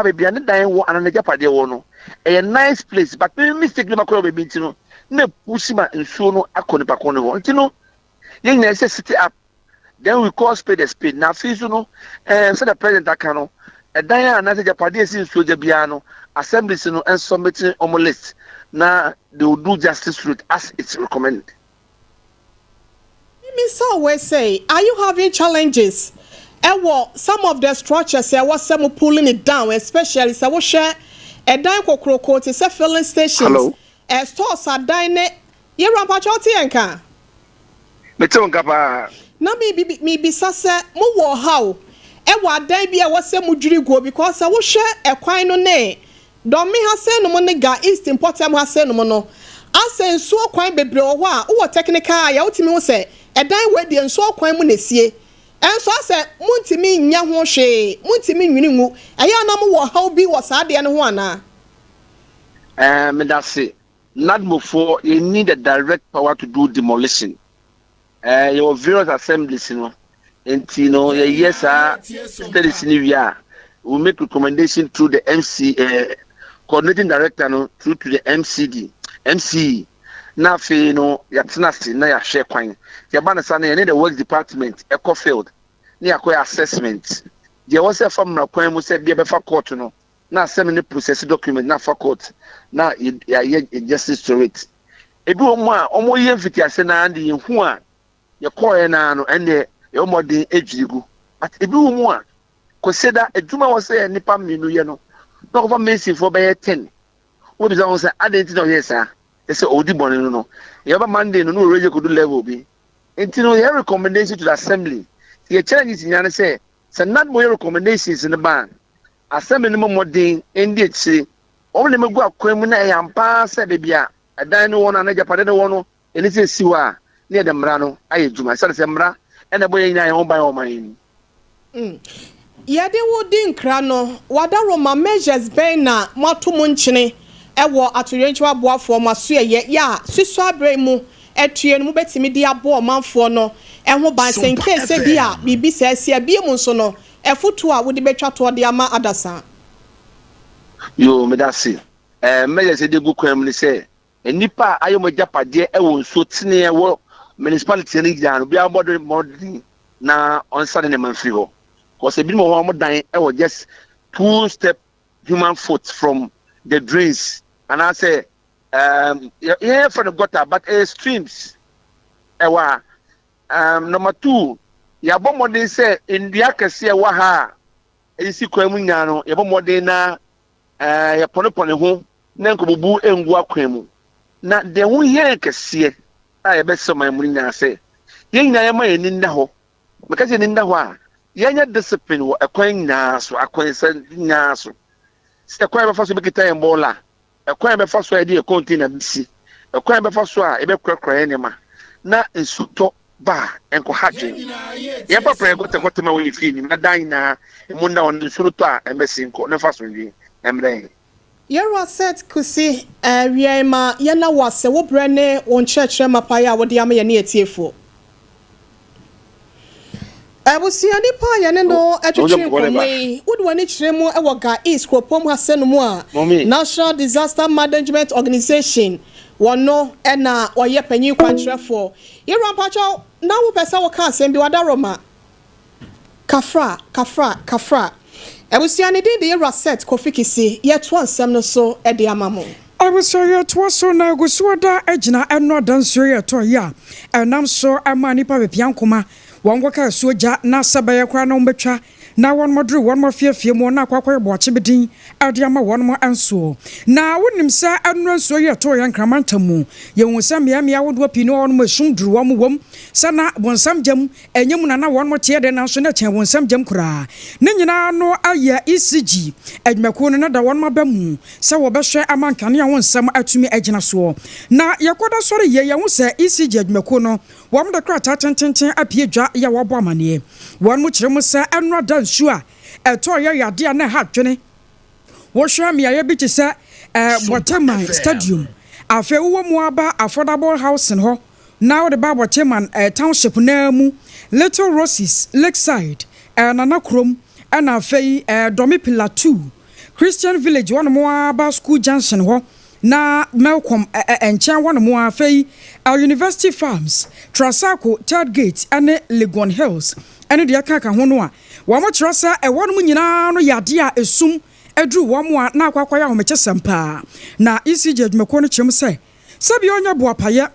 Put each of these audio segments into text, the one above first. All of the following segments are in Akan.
Baabi a ne dan wɔ anaa n'agyapadeɛ wɔ no, ɛyɛ nice place, but me mistake ne bakɔyɛ wɔ baabi nti no, na pusi ma nsuo no akɔ nipa ko no hɔ. Nti no, yɛn nyinaa sɛ sit up, then we call spade a spade. Na afei so no, sɛdeɛ President aka no, ɛdan a anaasɛ agyapadeɛ esi nsuo gya biara no, assemblies no nsubmit wɔn list na they will do justice to it as it's recommended. Misa wei sɛ, are you having challenges ɛwɔ some of the structures ɛwɔ sɛ mo pulling it down, especially sɛ wohwɛ ɛdan kokoroko te sɛ filling stations? Hello? Stores adan ne yɛwura mpakyɛ, ɔte yɛn ka? Mete wo nka paa. Na mibisa sɛ mowɔ ɔhaw ɛwɔ adan bi a ɛwɔ sɛ mo dwiri guo, because sɛ wohwɛ ɛkwan no ne Dɔme ha sɛ nom ne Ga East mpɔtam ha sɛ nom no, asɛ nsuo kwan bebree wɔ hɔ a wowɔ technical a yɛwotumi ho sɛ ɛdan wɔ deɛ nsuo kwan mu na esie, ɛnso asɛ montumi nya ho hwee, montumi nwini ngu. Ɛyɛ anam wɔ ɔhaw bi wɔ saa adeɛ no ho anaa? Medase. NADMOfoɔ, you need the direct power to do demolition. Yɛwɔ various assemblies no, nti no yɛyɛ saa studies ni wie a, we make recommendation through the MC coordinating director no through to the MCD, MCE, na afei no yɛatena ase na yɛahwɛ kwan. Yɛba no sa no, yɛne the Works Department ɛkɔ field ne yɛakɔyɛ assessment. Deɛ ɛwɔ sɛ ɛfa mmara kwan mu sɛ bia bɛfa court no, na asɛm ne process document na afa court na yɛayɛ justice to it. Ebi wɔ mu a wɔyɛ mfitiase naa de yɛhu a yɛkɔɔɛ naa no, ɛnneɛ yɛwɔ mmɔden adwiri gu, but ebi wɔ mu a kɔsɛda adwuma wɔ sɛ nipa mmienu yɛ no, na ɔkɔfa masonfoɔ bɛyɛ 10. Wɔbisa wɔn sɛ adan ti na ɔyɛ saa, ɛsɛ ɔdi bɔne no, yɛba Monday no na ɔrɛgye kodu level bi. Nti no yɛ recommendation to the assembly, yɛ challenges nyinaa ne sɛ NADMO yɛ recommendations no ba a, assembly no mmɔden ndi akyire, wɔn de gu akwan mu na ɛyɛ ampa sɛ beebi a ɛdan no wɔ no anaa agyapade no wɔ no, ɛne sɛ esi hɔ a, ne yɛde mmara no ayɛ adwuma, ɛsɛ sɛ mmara ɛna ɛbɔ yɛn nyinaa yɛn ho ban wɔ ɔman yi mu. Yɛde wo di nkra no, wadaroma, measures bɛn na moato mo nkyene ɛwɔ atoyerɛnkyɛm aboafoɔ mo aso ɛyɛ yɛ a susu abere mu atue no, mobɛtumi de aboɔ ɔmanfoɔ no ɛho ban sɛ nkee sɛ bi a biribi sɛ asi abie mu nso no, ɛfoto a wode bɛtwa toɔ de ama adasa? Yoo, meda se. Measures yɛde gu kwan mu ne sɛ nnipa a ayɛ wɔn agyapadeɛ ɛwɔ nsuo teneɛ wɔ municipality no nyinaa no, obiara mmɔden mmɔden na ɔnsa ne nneɛma mfiri hɔ, kɔsɛ ebinom wɔ hɔ a wɔn dan ɛwɔ just two step human foot from the drains anaasɛ yɛn fɛ no gutter, but ɛyɛ streams ɛwɔ a. Number two, yɛabɔ mmɔden sɛ nnua kɛseɛ ɛwɔ ha a ɛsisi kwan mu nyinaa no, yɛbɔ mmɔden na yɛpɔnepɔne ho na nkɔbubu ngu akwan mu. Na deɛ ho hia kɛseɛ a yɛbɛsɛ ɔman mu no nyinaa sɛ yɛn nyinaa yɛma yɛn ani nna hɔ. Mɛka sɛ yɛn ani nna hɔ a, yɛnyɛ discipline wɔ ɛkwan nyinaa so, akwansa nyinaa so, sɛ ɛkwan yɛbɛfa so bɛkita yɛn bɔɔla, ɛkwan yɛbɛfa so a yɛde yɛ container bɛsi, ɛkwan yɛbɛfa so a yɛbɛkurakura yɛn nneɛma na nsutɔ ba a nkɔha dwen. Yɛpapra yɛ gɔtɛgɔtɛ ma wɔyɛ fie nim na dan nyinaa emu nna hɔ no, nsuo no tɔ a ɛmbɛsi nkɔ ne fa so nwie ɛmmerɛ yɛn. Yɛwura Seth Kusi, awia ma yɛna wɔ asɛ wo berɛ ne wo nkyerɛkyerɛ mapa yi a wode ama yɛne atiefoɔ. Abusua, nipa a yɛne no atwitwi nkɔmmɔ yi, wode w'ani kyerɛ mu wɔ Ga East kuropɔn ha sɛ no mu a, National Disaster Management Organization wɔn no ɛna ɔyɛ panyin kwankyerɛfoɔ. Yɛwura, mpakyɛw, na wopɛ sɛ woka asɛm bi? Wadaroma kafra kafra kafra. Abusua, ne din de Yɛwura Seth Kofi Kisi. Yɛtoa nsɛm no so de ama mo. Abusua, yɛtoa so na egu so da gyina ɛno adansuo yɛ ɛtɔ yi a ɛnam so ɛma nipa bepia nkoma wɔn kɔka asuo gya na sɛ bɛyɛ koraa na wɔn bɛtwa na wɔn duru wɔn afiefie mu na akɔ akɔyɛ boakye bi din ɛde ama wɔn nsoɔ. Na wonim sɛ ɛno nsuo yi ɛtɔ yɛn Nkraman ntam mu, yɛhu sɛ mmeammea ahodoɔ pii ne wɔn esum duru wɔn wɔm sɛ na bonsam gyam ɛnyɛ mu na na wɔn teɛ de, nanso na kyɛn bonsam gyam koraa. Ne nyinaa no ayɛ ECG adwumakuo no na da wɔn aba mu sɛ wɔbɛhwɛ ama nkanea ho nsɛm atumi agyina soɔ. Na yɛkɔda sɔre yie, yɛho sɛ ECG adwumakuo no wɔn de krataa tententen apue dwa yɛ wɔbɔ amanneɛ. Wɔn mo kyerɛ mu sɛ ɛno ada nsuo a ɛtɔ yɛ yadeɛ a na ɛha adwene. Wohwɛ mmeaeɛ bi te sɛ Borteyman Stadium, afei wowɔ mu aba Affordable Housing hɔ na wode ba Borteyman Township naa mu, Little Roses, Lakeside, Nana Kurom, ɛna afei Dome Pillar 2. Christian Village hɔnom ara ba School Junction hɔ na Melcom nkyɛn hɔnom ara, afei University Farms, Trasaco, Third Gate ne Legon Hills ne deɛ ɛkeka ho no a wɔkyerɛ sɛ ɛhɔnom nyinaa no yɛ adeɛ a esum aduru wɔn a na akɔ akɔyɛ ahomekyesɛm paa. Na ECG adwumakuo no kyerɛ mu sɛ sɛdeɛ ɔnyɛ boapayɛ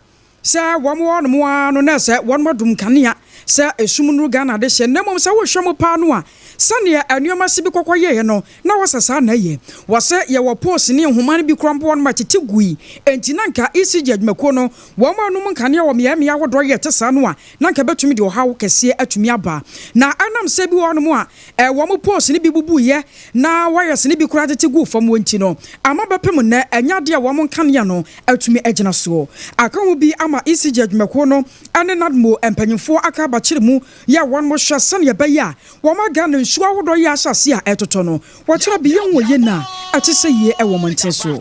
sɛ wɔn wɔ hɔnom ara no na ɛsɛ wɔn adum nkanea sɛ esum nnuru Ghana adehyeɛ, na mmom sɛ wohwɛ mu paa no a, sɛneɛ nneɛma si bi kɔkɔ yɛeɛ no na wɔsɛ saa na ɛyɛ. Wɔsɛ yɛwɔ post ne nhoma no bi koraa mpo wɔnom a tete gui, enti na nka ECG adwumakuo no wɔn anum nkanea wɔ mmeammea ahodoɔ yɛ te saa no a, na nka ɛbɛtumi de ɔhaw kɛseɛ atumi aba. Na ɛnam sɛ bi wɔ hɔnom a wɔn post no bi bubuiɛ na wires no bi koraa tete guu fam wɔ nti no, ama bɛpem nnɛ ɛnyɛ adeɛ a wɔn nkanea no atumi agyina soɔ. Aka ho bi ama ECG adwumakuo no ne NADMO mpanyinfoɔ aka abakyere mu yɛ wɔn hwɛ sɛdeɛ ɛbɛyɛ a wɔn a Ghana nsuo ahodoɔ yi ahyɛ aseɛ a ɛretotɔ no, wɔkyerɛ bi yɛn wɔ yie na ɛte sɛ yie wɔ mmɔnten so.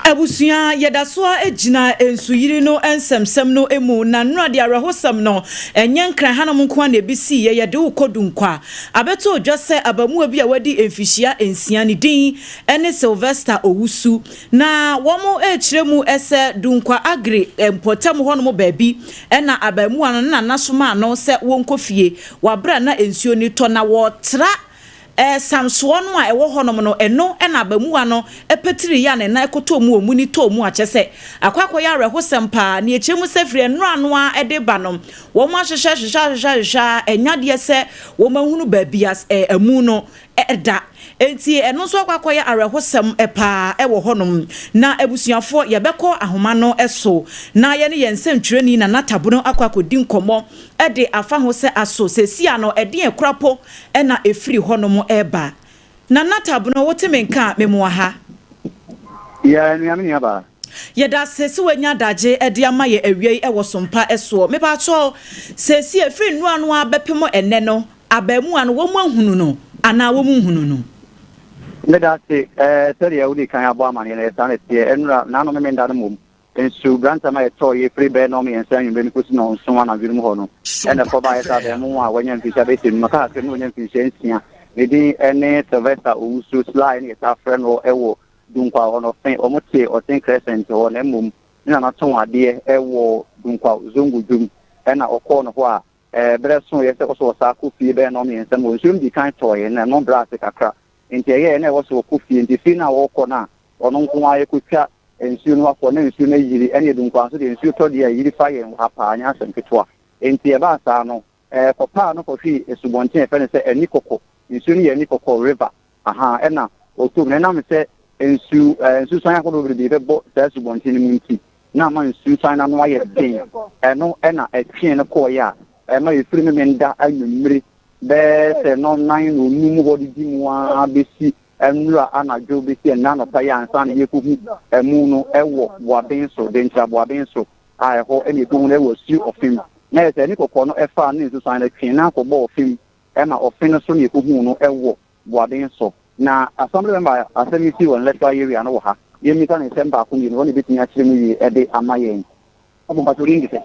Abusua, yɛda so ara gyina nsuyiri no nsɛmsɛm no mu, na nnora de awerɛhosɛm no, ɛnyɛ Nkran hanom nko ara na ebi siiɛ, yɛde wo kɔ Dunkwa. Abɛtɔ dwa sɛ abamuwa bi a wadi mfihyia nsia, ne din ne Sylvester Owusu, na wɔrekyerɛ mu sɛ Dunkwa Agri mpɔtam hɔnom baabi na abamuwa no ne nana somaa no sɛ wɔnkɔ fie wɔ bere a na nsuo no retɔ, na wɔretra samsoɔ no a ɛwɔ hɔnom no, ɛno na abamuwa no patiriiɛ a ne nan kɔtɔɔ mu, ɔmuni tɔɔ mu a kyerɛ sɛ akɔ akɔyɛ awerɛhosɛm paa. Nea ɛkyerɛ mu sɛ firi ɛnora no ara de ba no, wɔahwehwɛ hwehwɛ ahwehwɛ ahwehwɛ ara, ɛnyɛ adeɛ sɛ wɔahunu baabi a amu no da. Enti ɛno nso akɔ akɔyɛ awerɛhosɛm paa wɔ hɔnom. Na abusuafoɔ, yɛbɛkɔ ahoma no so na yɛne yɛn nsɛntwerɛni Nana Tabono akɔ akɔdi nkɔmmɔ de afa ho sɛ aso seesei ano ɛdeɛn korapo na ɛfiri hɔnom reba. Nana Tabono, wote me nka a, memoa ha. Yeah, nua me nua baa. Yɛda ase sɛ wanya adagye de ama yɛ awia yi wɔ Sompa soɔ. Mepakyɛw, seesei ɛfiri nnora no ara bɛpem ɛnnɛ no, Abaamua no, wɔn ahunu no anaa wɔn nhunu no? Meda ase. Ɛɛ, sɛdeɛ wodii kan abɔ amaneɛ no, ɛyɛ saa na ɛteɛ. Ɛnnora, naano Memenda no mmom, nsu brantam a ɛtɔeɛ firi bɛyɛ nnɔnmiɛnsa anwummerɛ no kɔsi nnɔnson anadwo no mu hɔ no, ɛna ɛkɔbaeɛ sɛ abaamua a wanya mfirihyia bɛyɛ sɛ nnum, aka kakra mu na wanya mfirihyia nsia, ne din ne Sylvester Owusu, Sly na yɛtaa frɛ no wɔ Dunkwa hɔ no, ɔfe, wɔte Ɔsen Crescent hɔ, na mmom ne nana tɔn adeɛ wɔ Dunkwa Zongo dwom, ɛna ɔkɔɔ no hɔ a, Berɛ soeɛ sɛ ɔsɛ ɔsaa kɔ fie bɛyɛ nnɔnmiɛnsa mu hɔ. Nsuo no dii kan tɔeɛ na ɛno brɛɛ ase kakra. Enti ɛyɛeɛ na ɛwɔ sɛ ɔkɔ fie. Enti fie no a ɔrekɔ no a ɔno nko ara rekɔtwa nsuo no akɔ na nsuo no ayiri. Ɛnneɛ Dunkwa nso deɛ nsuo tɔ deɛ a ɛyiri fa yɛn wɔ ha paa, ɛnyɛ asɛm ketewa. Enti ɛbaa saa no, kɔpaa no kɔhwee asubɔnten a yɛfrɛ no sɛ Anikɔkɔ. Nsuo no yɛ Anikɔkɔ River. Ahaa, ɛna ɔtɔ mu. Na ɛnam sɛ nsu, ɛɛ, nsusan ahodoɔ bebree bɛbɔ saa asubɔnten no mu nti, na ama nsusan no ano ayɛ den. Ɛno na ɛtwee no kɔeɛ a ɛma ɛfiri Memenda anwummere bɛyɛ sɛ nnɔnnan nnɔnnum hɔ de di mu ara bɛsi nnora anadwo bɛsi ɛnnɛ anɔpa yi ansa na yɛrekɔhu amu no wɔ Boaben so, Denkyira Boaben so a ɛhɔ na yɛkɔhu no wɔ asuo Ɔfem. Na ɛyɛ sɛ ɛne kɔkɔɔ no faa ne nsusan no twee no akɔbɔɔ Ɔfem ma ɔfe no so na yɛkɔhuu no wɔ Boaben so. Na Assembly member a asɛm yi sii wɔ ne electoral area no wɔ ha. Yɛmmisa no nsɛm baako mmienu, ɔno na ɛbɛtumi akyerɛ mu yie de ama yɛn. Ɔbɔ mpakyɛ wo din de sɛn?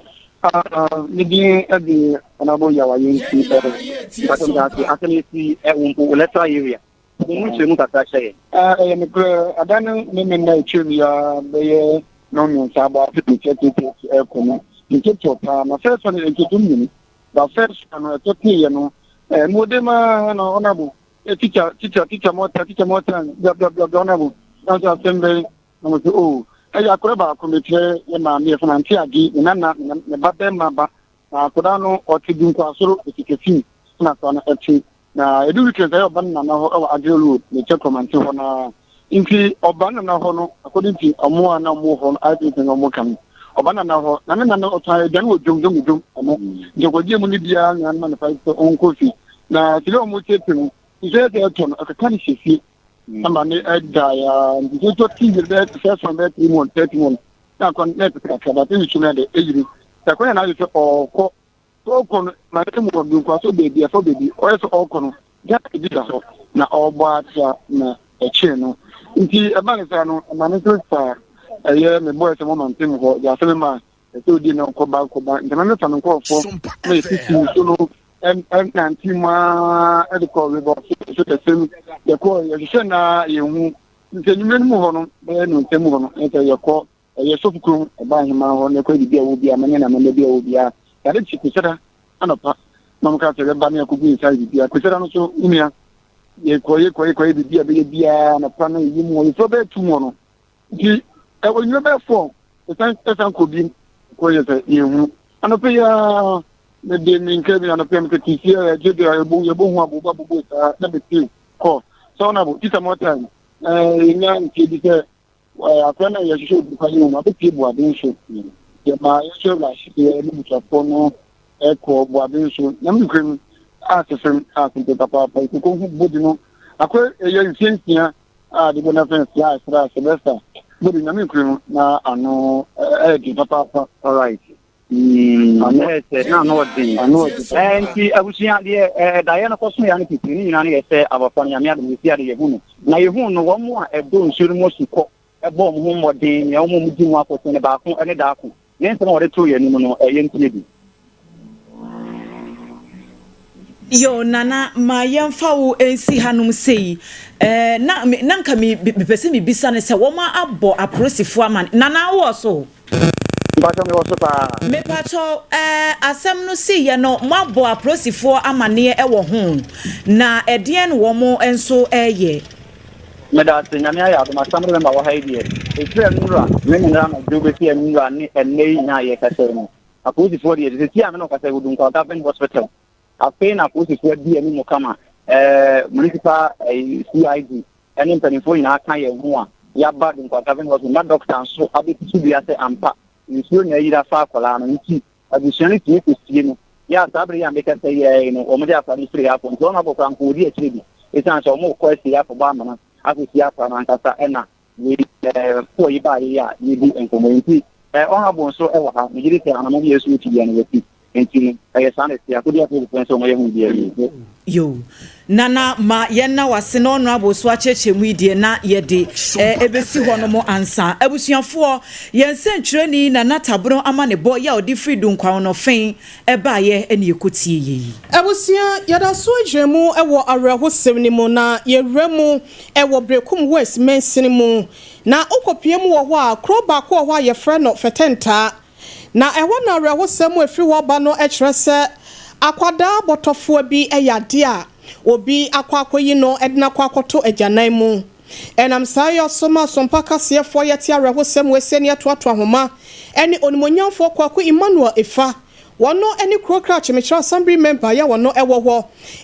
Me din de Honourable Yaw Ayensu. Mpakyɛ meda ase. Asɛm yi sii wɔ mpo wo electoral area. Bɔ mu nkyerɛmu kakra kyerɛ yɛn. Ɛyɛ nokorɛ, ada no ne me nna atwam yi ara bɛyɛ nnɔnmiɛnsa abɔ ase mekyɛ KPFC ɛrekɔ no, nteteo paa. Na first one nteteo mmienu. Ba first one no ɛtɔ tee yɛ no ɛɛ mo de ma na ɔnabo ɛ teacher teacher teacher more time teacher more time bla bla bla bla ɔnabo na nso asɛm bɛn na mo sɛ oh ɛyɛ akɔrɔ baako mekyerɛ yɛ maame yɛ fana nte ade ne nana ne ba bɛrima ba na akɔda no ɔte dunkwasoro esikɛsim na akɔda no ɛte. Na edu weekends ɛyɛ ɔba ne nana hɔ ɛwɔ Adre road ne kyɛ Krɔmante hɔ naa. Nti ɔba ne nana hɔ no according to ɔmo a na ɔmo wɔ hɔ no eyewitness na ɔmo ka no ɔba nana hɔ na ne nana ɔtɔn aduane wɔ dwom dwom dwom ɔmo nti ɔkɔgye mu ne biara nua no ma no fa sɛ ɔnkɔ fie na sɛ ɔmo tietie no nso yɛ sɛ ɛtɔ no ɛkeka ne hyɛ fie ama ne ɛda ya nti sɛ ɛtɔ ti yɛ bɛyɛ first one bɛyɛ 3 months 30 months na akɔ na ɛtete kakra but ɛnsu no ɛde ɛyiri sɛ akɔnya na ayɛ sɛ ɔkɔ. Sɛ ɔkɔ no, ma ne mu wɔ nkoaso baabi, ɛfɔ baabi, ɔyɛ sɛ ɔkɔ no, gya bi da hɔ, na ɔrebɔ atra na ɛkyee no. Nti ɛba ne saa no, ɛma no nso fa ɛyɛ me bɔɛ sɛ mɔma ntem hɔ, de asɛm ma ɛsɛ odi na ɔkɔ ba kɔ ba. Nti na mefa me nkurɔfoɔ na yɛsisi nsuo no. Ɛnante mu ara de kɔɔ River so kɛse mu. Yɛkɔɔ yɛhwehwɛ na yɛnhu. Nti anwummerɛ no mu hɔ no, bɛyɛ nnɔnsia mu hɔ no, ɛsɛ yɛkɔ ɛyɛ sɔfo kurom ɔbaa ahemmaa hɔ na yɛkɔ biribi a ɛwɔ biara, mene na mɛma bi a ɛwɔ biara. Yɛade kye Kwasiada anɔpa na wɔn kaa sɛ yɛbɛba na yɛakɔgu nsa ayɛ biribiara. Kwasiada no nso, wo nua, yɛkɔ yɛkɔ yɛkɔ yɛ biribi a ɛbɛyɛ biara anɔpa no yɛyi mu hɔ, yɛfrɛ bɛyɛ tu mu hɔ no. Nti ɛwɔ nnwuma bɛyɛ fɔ ɛsan ɛsan kɔ bi kɔ yɛ sɛ yɛn hu anɔpɛ yi ara mede me nka bi anɔpɛ me tete fie a yɛgye de yɛbɔ yɛbɔ hu abobo abobo saa na mete kɔ sɛ ɔna bo tisa more time ɛɛ yɛnya ntie bi sɛ ɛɛ akora na yɛhwehwɛ obi kwa yɛn mu abɛpie buaden so yɛma yɛhwɛ wurahyɛdeɛ ne busuafoɔ no ɛkɔ buaden so nyame nkuram asesem asempɛ papaapa koko ho bodi no akora ɛyɛ mfie nsia a de bɔ na fɛn fly sra Sylvester bɔ de nyame nkure no na ano ɛyɛ den papaapa. Alright. Mm, ano yɛ sɛ na ano ɔden. Ano ɔden. Ɛɛ nti abusua deɛ ɛɛ daeɛ no kɔso yɛ ano titiri ne nyinaa no yɛ sɛ abɔfra no nyame adom yɛsi ade yɛhu no na yɛhu no wɔn a ɛdɔ nsuo no mu asu kɔ ɛbɔ wɔn ho mmɔden nea wɔn a wɔdi mu akɔsen no baako ne daako ne nsɛm a wɔde too yɛn anim no ɛyɛ ntie bi. Yo Nana ma yɛmfa wo nsi hanom sei eh, na na nka me mepɛ sɛ mebisa no sɛ wɔn abɔ apolisifoɔ ama Nana wowɔ so? Mpakyɛw mewɔ so paa. Mepakyɛw eh, asɛm no siiɛ no moabɔ apolisifoɔ amaneɛ wɔ ho na ɛdeɛn wɔn nso reyɛ? Meda ase, Nyame ayɛ adom, Assembly member wɔ ha yi deɛ, ɛfiri ɛnora ne menra anadwo bɛsi ɛnora ne ɛnnɛ yi nyinaa a yɛrekasa yi no, apolisifoɔ deɛ, seesei a me ne wo kasa yi, wɔdu Nkwah Government Hospital, afei na apolisifoɔ adi anim kama, ɛɛ municipal ɛyi CID ɛne mpanimfoɔ nyinaa ka yɛn ho a yɛaba Dunkwa Government Hospital na dɔkta nso abɛsi dua sɛ ampa nsuo na ayiri afa akwadaa no nti abusua no tumi kɔsie no. Yɛ a saa bere yi a mekasa yi ara yi no, wɔde akwadaa no firi ha akɔ. Nti wɔn akɔkora nko wɔdi akyire bi. Esiane sɛ wɔrekɔ asie akɔbɔ amena akɔsie akwadaa no ankasa ɛna wei ɛɛ foɔ yi baayɛ yi a yɛdi nkɔmmɔ yi. Nti ɛɛ honourable nso ɛwɔ ha. Megye di sɛ anamɔ bi a ɛsɛ wɔtu biara no watu. Nti no ɛyɛ saa na ɛte. Akɔdi apolisifoɔ nso wɔyɛ ho bi awie. Yoo. Nana ma yɛnna wase na Honourable so akyerɛkyerɛ mu yi deɛ na yɛde ɛbɛsi hɔ nom ansa. Abusuafoɔ, yɛn sɛnkyerɛni Nana Tabono amanebɔ yɛ a ɔde firi Dunkwaonofen baeɛ na yɛkɔtie yɛ yi. Abusua, yɛda so gyina mu wɔ awerɛhosɛm no mu na yɛwura mu wɔ Berekum West mansini mu. Na wokɔpue mu wɔ hɔ a, kuro baako wɔ hɔ a yɛfrɛ no Fɛtɛntaa. Na ɛhɔ na awerɛhosɛm a ɛfiri hɔ ba no kyerɛ sɛ akwadaa bɔtɔfoɔ bi yɛ adeɛ a obi akɔ akɔyi no de no akɔ akɔto agyanan mu. Ɛnam saa yɔ so ma Asompa kaseɛfoɔ yɛte awerɛhosɛm wei sɛ ne ɛtoatoa nhoma ne Onimuonyamfoɔ Kwaku Emmanuel Efa, wɔno ne Kuro Krakye Mekyerɛ Assembly Member yɛ wɔno wɔ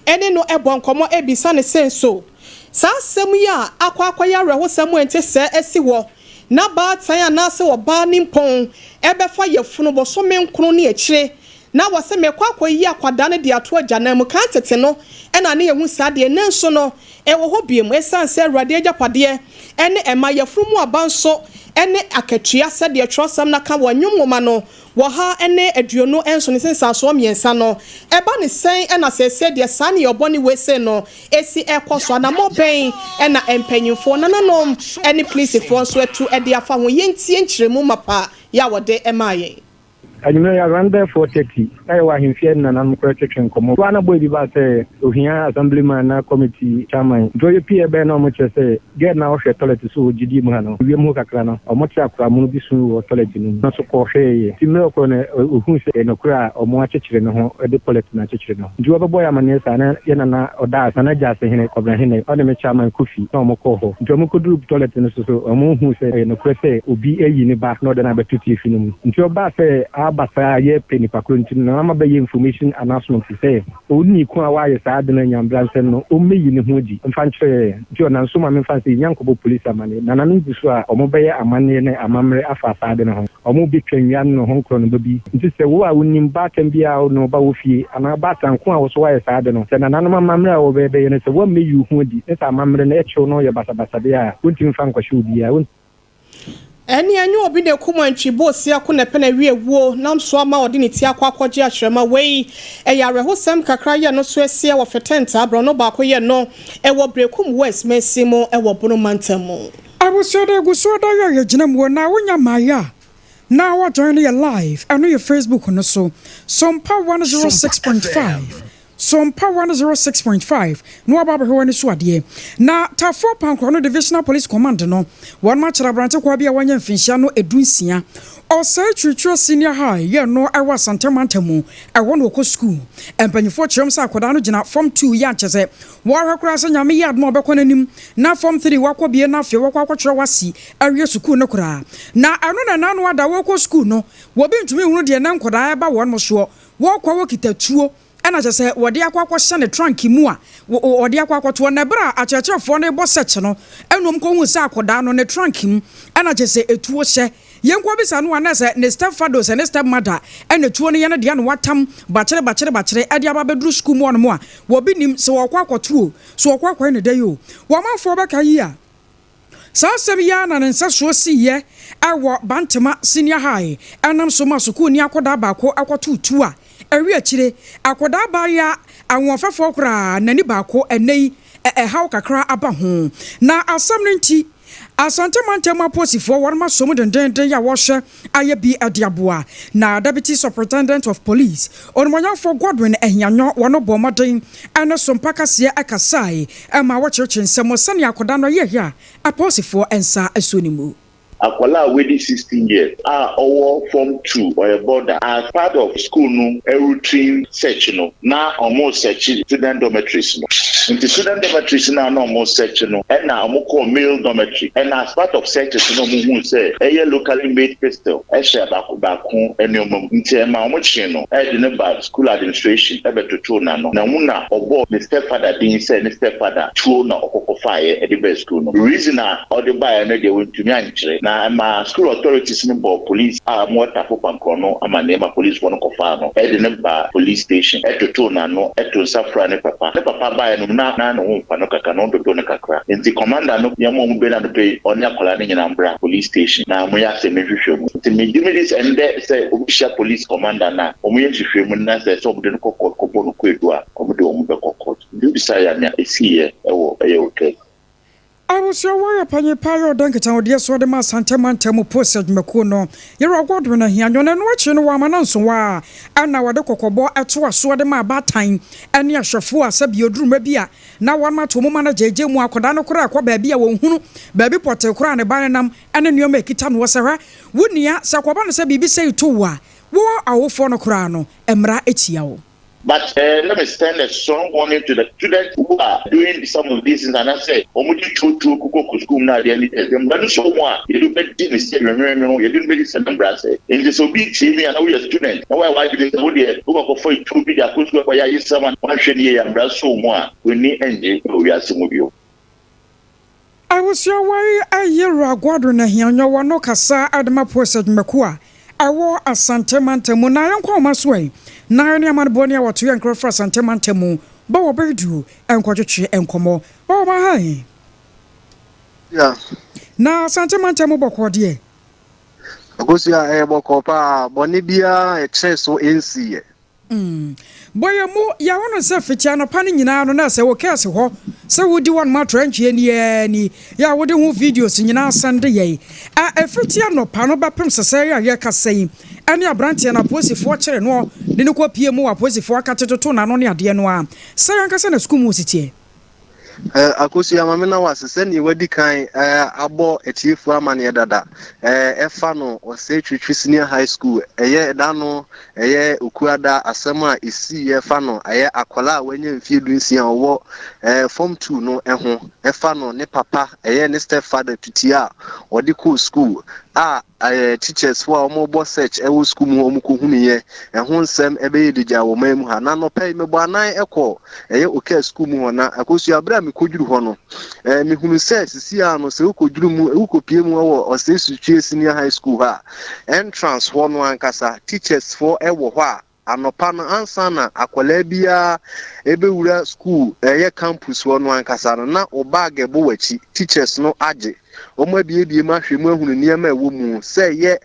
hɔ ne no bɔ nkɔmmɔ bisa no sɛ nso saa asɛm yi a akɔ akɔyɛ awerɛhosɛm a ɛnte sɛɛ asi hɔ na baatan anaasɛ ɔbaa nimpɔn bɛfa yafunu bosome nkron ne akyire na wɔse mekɔ akɔyi akwadaa no de ato agyanan mu. Kan tete no na ne yɛhu saa deɛ, nnɛ nso no ɛwɔ hɔ biom ɛsiane sɛ Awurade agyapadeɛ ne ɛma yafunu mu aba nso ne akatua sɛdeɛ twerɛsɛm no aka wɔ Nnwom nwoma no 127 nsensansoɔ mmiɛnsa no. Ɛba ne sɛn na seesei deɛ saa nneyɛɔ bɔne wei sei no si rekɔ so? Anammɔn bɛn na mpanyimfoɔ, nananom ne polisifoɔ nso atu de afa ho? Yɛntie nkyerɛmu mapa yi a wɔde maa yɛn. Anwummerɛ yi around bɛyɛ 4:30 na yɛwɔ ahemfie ne nananom koraa retwetwe nkɔmmɔ. Hɔ ara na boy bi baa sɛ ohia assemblyman na committee chairman. Nti ɔyɛ pii ɛbɛn na wɔkyerɛ sɛ Girl no a ɔhwɛ toilet so wɔ gyidie mu ha no, wiem hɔ kakra no, wɔte akora mono bi su wɔ toilet no mu. Ɔno nso kɔ hwɛeɛ. Nti mmerɛ ɔkɔɔ no, ɔhuu sɛ ɛyɛ nokorɛ a wɔakyekyere ne ho de toilet no akyekyere ne ho. Nti wɔbɛbɔɔ yɛn amaneɛ saa na yɛn nana ɔda ase, Nana Gyasehene, Kwabena Hene, ɔne me chairman Kofi na wɔkɔɔ hɔ. Nti wɔkɔduruu toilet no so so, wɔhuu sɛ ɛyɛ nokorɛ sɛ obi ayi ne ba na ɔde no abɛto tiafi no mu. Nti ɔbaa sɛ aba saa a yɛrepɛ nipa korɔ nti no, Nana ama bɛyɛ information announcement sɛ, Onii ko a wayɛ saa ade no anya mbransɛm no, ommeyi ne ho adi mfa nkyerɛ yɛn. Nti ɔnam so ma memfa nsɛ yenya nkɔbɔ polisi amanneɛ. Nananom gu so a wɔbɛyɛ amanneɛ ne amammerɛ afa saa ade no ho. Wɔbetwa nnua ne ho nkorɔnoba bi. Nti sɛ wo a wunim baatan bi a wo ne wo ba wɔ fie anaa baatan ko a wo so woayɛ saa ade no, sɛ nananom amammerɛ a wɔbɛyɛ no sɛ woammeyi wo ho adi ne sɛ amammerɛ no kyew no yɛ basabasa de a, wontumi mfa nkɔhyɛ obiara. Ɛnneɛ ɛnyɛ obi na ɛkum antwi bɔ osia ko na ɛpɛ na ɛwe awuo nam so ama ɔde ne ti akɔ akɔgye ahyerɛma. Wei ɛyɛ awerɛhosɛm kakra yɛ no so asia wɔ Fetɛntaa borɔno baako yɛ no ɛwɔ Berekum West mansin mu ɛwɔ Bono mantam mu. Abusua da gu so da yɛ yɛ gyina mu o na wonya mmaeɛ a na wa join yɛ live ɛno yɛ Facebook no so Sompa 106.5. Sompa 106.5 na waba abɛhwɛ w'ani so adeɛ. Na Tafoɔ Pankorɔ no Divisional Police Command no, wɔnom akyere aberante kwaa bi a wanya mfinhyia no 16. Ɔsɛe Kyirikyiri Senior High yɛ no ɛwɔ Asante mantam mu, ɛhɔ na ɔkɔ sukuu. Mpanyinfoɔ kyerɛ mu sɛ akwadaa no gyina Form 2 yɛ ankyɛ sɛ wɔahwɛ koraa sɛ Nyame yɛ adom a ɔbɛkɔ n'anim na Form 3 wakɔ bie na afei wakɔ akɔtwerɛ wasi awie sukuu no koraa. Na ɛno na ɛnaano ada wɔrekɔ sukuu no, wɔbi ntumi nhunu deɛ na nkwadaa ɛba wɔnom soɔ, wɔrekɔ a wɔkita tuo ɛna kyerɛ sɛ wɔde akɔ akɔhyɛ ne trunk mu a wɔde akɔ akɔtoɔ. Na ɛberɛ a akyerɛkyerɛfoɔ no rebɔ search no, ɛna wɔn kɔhuu sɛ akɔdaa no ne trunk mu ɛna kyerɛ sɛ etuo hyɛ. Yɛn kɔ bisa no a, na sɛ ne step father sɛ ne step mother ɛna tuo no yɛ no deɛ, na watam bakyere bakyere bakyere ɛde aba abɛduru sukuu mu hɔnom a wɔbi nim sɛ wɔkɔ akɔto o, so wɔkɔ akɔyɛ ne da yi o. Wɔn amanfoɔ bɛka yi a, saa asɛm yi ara na ne nsa soɔ siiɛ ɛwɔ Bantama Senior High, ɛnam so ma sukuuni akɔdaa baako akɔto tuo a ɛwi akyire akɔdaa baayɛ ahoɔfɛfoɔ koraa n'ani baako ɛnɛ yi ɛhaw kakra aba ho. Na asɛm no nti, Asante mantam apolisifoɔ wɔn asom dendenden a wɔhyɛ ayɛ bi de aboa. Na Deputy Superintendent of Police, Onimonyamfoɔ Godwin Ahianyɔ, wɔn bɔ mmɔden ɛne Sompa kaseɛ ɛkasae ɛma wɔkyerɛkyerɛ nsɛm sɛnea akɔda no yɛyɛ a apolisifoɔ nsa asuo ne mu. Akwadaa a wadi 16 years a ɔwɔ Form 2, ɔyɛ boarder. As part of school no routine search no, na ɔmo search student dormitories no. Nti student dormitories no a na ɔmo search no, ɛna ɔmo kɔɔ male dormitory, ɛna as part of searches no, ɔmo hu sɛ ɛyɛ locally made pistol ɛhyɛ baako baako nneɛma mu. Nti ɛma ɔmo kye no ɛde ne ba school administration ɛbɛtoto n'ano, na ɔmo na ɔbɔ ne stepfather din sɛ ne stepfather tuo na ɔkɔkɔ faeɛ ɛde bɛɛ school no. Reason a ɔde baeɛ no deɛ, wɔntumi ankyerɛ, na ɛma school authorities no bɔ police a wɔwɔ Tafo Pankorɔ no ama nneɛma. Policefoɔ no kɔfaa no ɛde ne ba police station, ɛtoto n'ano, ɛto nsa fra ne papa. Ne papa baeɛ no, na ne ho mfa no kakra na ɔdodo no kakra. Nti commander no yɛma ɔmo bɛ na no pɛ ɔne akwadaa no nyinaa mbra police station na mo yɛ asɛm nhwehwɛ mu. Nti megye me di sɛ ndɛ sɛ obi hyia police commander na ɔmo yɛ nhwehwɛ mu na sɛ ɔmo de no kɔ court kɔbɔ no kɔ a, ɔmo de ɔmo bɛkɔ court. Nti bisa yɛ nea esiiɛ ɛwɔ ɛyɛ hotel. Abusua, wɔyɛ panyin paa yɛ ɔda nkitahodeɛ so ɔde ma Asante mantam post adwumakuo no, yɛrɛ Godwin Ahianyɔ. Na ɛno akyi no, wɔama no nsowa a ɛna wɔde kɔkɔbɔ ɛto aso de ma abaatan ɛne ahwɛfoɔ a sɛbi oduruma bi a na wɔn ato mu ma no gyegye mu akwadaa no koraa ɛkɔ baabi a wɔnhunu baabi pɔtee koraa ne ba ne nam ɛne nneɛma ekita no wɔ sɛ hwɛ wo nua sɛ kɔba no sɛ biribi sɛ itu wo a, wo awofoɔ no koraa no mmara etia wo. But let me send a strong warning to the students who are doing some of these things and I say, "Omo di tuo koko kɔ school na adeɛ ne ɛsɛ mmara no so mu a yɛde bɛdi ne sɛ nwɛnwɛnwɛn yɛde no bɛdi sɛ mmara sɛ." Nti sɛ obi tie mi a na woyɛ student na wɔyɛ w'adwene sɛ wodeɛ wokɔkɔfa tuo bi de akɔ sukuu akɔyɛ ayesɛm a, wanhwɛ ne yie a, mmara so mu a, w'ani ngye wɔ wiase mu bio. Abusua, wɔyi ayɛwura Godwin Ahianyɔ wɔ no kasa adema post adwumakuo a ɛwɔ Asante mantam mu. Na yɛnkɔ ɔma so yi na ɛne amaneboɔ ne a wɔto yɛ nkorɔfo Asante mantam mu ba wɔ bɛyɛ nkɔtwetwe nkɔmmɔ ba wɔ ma ha yi. Na Asante mantam mu bɔkɔɔ deɛ? Akosua, ɛyɛ bɔkɔɔ paa, bɔne biara ɛkyerɛ so ɛnsiiɛ. Bɔyɛ mu yɛwo no sɛ fiti anɔpa no nyinaa no na sɛ wo kɛse hɔ sɛ wodi wɔn atorɛ ntweɛ ni ni yɛ a wode ho videos nyinaa sɛnde yɛn a, ɛfiti anɔpa no bɛpem sɛsɛ yɛ a yɛkasa yi, ɛne aberanteɛ no apolisifoɔ kyere no de no kɔ pie mu wɔ apolisifoɔ aka tetoto n'ano ne adeɛ no a, sɛ yɛnkasa na sukuu mu siteɛ. Akosua, maame na wase sɛnea wadi kan abɔ atiefoɔ amanneɛ dada ɛfa no Ɔsɛ Twitwi Senior High School, ɛyɛ ɛda no ɛyɛ Okuada, asɛm a ɛsii ɛfa no ɛyɛ akwadaa a wanya mfeɛ 16 a ɔwɔ Form 2 no ɛho, ɛfa no ne papa, ɛyɛ ne step father tutie a ɔde kɔɔ school a teachers fo a wɔbɔ search ɛwɔ school mu hɔ wɔn kɔhunuiɛ. Ɛho nsɛm ɛbɛyɛ digya wɔ man mu ha. Na nɔpɛ yi mebɔ anan ɛkɔ ɛyɛ okɛ school mu hɔ. Na Akosua, abere a mekɔduru hɔ no, mehunu sɛ sisi a no sɛ wokɔduru mu, wokɔpie mu ɛwɔ Ɔsɛ Sutwie Senior High School hɔ a, entrance hɔ no ankasa teachers foɔ ɛwɔ hɔ a anɔpa no ansa na akwadaa biara ebɛwura school, ɛyɛ campus hɔ no ankasa no, na o bag ɛbɔ w'akyi, teachers no agye wɔn abiebie mu ahwɛ mu ahunu nneɛma a ɛwɔ mu, sɛ ɛyɛ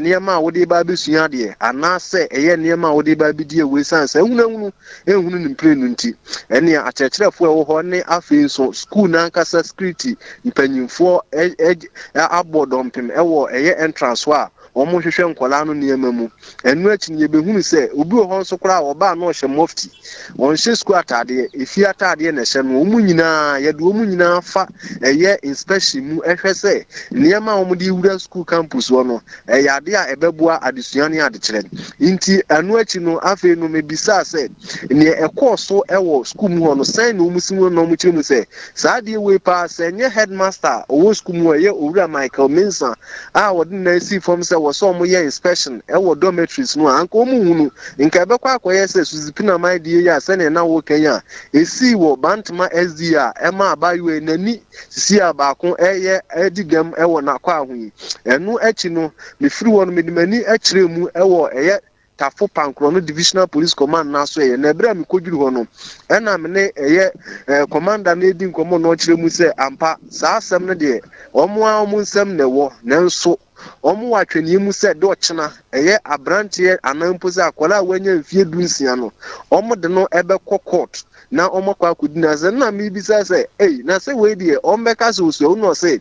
nneɛma a wɔde ba abɛsua adeɛ anaasɛ ɛyɛ nneɛma a wɔde ba abɛdi awu. Esan sɛ ehunahunu ehunu ne mprenu nti, ɛnea akyerɛkyerɛfoɔ a ɛwɔ hɔ ne afei nso school n'ankasa security mpanyinfoɔ ɛ ɛ abɔ dɔmpem ɛwɔ ɛyɛ entrance hɔ a. wɔhwehwɛ nkwadaa no nneɛma mu. Ɛno akyi no, yɛbɛhunu sɛ obi wɔ hɔ nso koraa a ɔba a na ɔhyɛ mufti, ɔnhyɛ sukuu ataadeɛ, efie ataadeɛ na ɛhyɛ no. Wɔn nyinaa, yɛde wɔn nyinaa fa ɛyɛ inspection mu hwɛ sɛ nneɛma a wɔde wura sukuu campus hɔ no, ɛyɛ adeɛ a ɛbɛboa adesua ne adekyerɛ. Nti ɛno akyi no, afei no mebisaa sɛ neɛ ɛkɔɔ so wɔ sukuu mu hɔ no, sɛn na wɔn si mu na wɔkyerɛ mu sɛ saa adeɛ wei paa sɛ ɛnyɛ headmaster a ɔwɔ sukuu mu hɔ, ɛyɛ Owura Michael Mensah a ɔde ne nan sii fam sɛ wɔ sɛ wɔyɛ inspection wɔ dormitories no a, anka wɔn nhunu. Nka ɛbɛkɔ akɔyɛ sɛ Suzy Pinaman deɛ yi a sɛdeɛ na wɔreka yi a ɛsii wɔ Bantama SDA a ɛma abaayewa yi n'ani sisi a baako reyɛ redi dɛm wɔ n'akwaa ho yi. Ɛno akyi no, mefiri hɔ no, mede m'ani kyerɛɛ mu wɔ ɛyɛ Tafo Pankorɔ no Divisional Police Command no asoɛeɛ. Na ɛberɛ a mekɔduru hɔ no, ɛna me ne ɛyɛ eh, commander no redi nkɔmmɔ na ɔkyerɛ mu sɛ ampa saa asɛm no deɛ wɔn ara wɔn nsam na ɛwɔ, nanso wɔn wɔ atwɛneɛ mu sɛ de ɔkyena ɛyɛ aberanteɛ anaa mpo sɛ akwadaa a wanya mfeɛ 16 no, wɔde no bɛkɔ court na wɔakɔ akɔdi no asɛm. Na mebisa sɛ, ei, na sɛ wei deɛ wɔbɛka sɛ osuahu na ɔse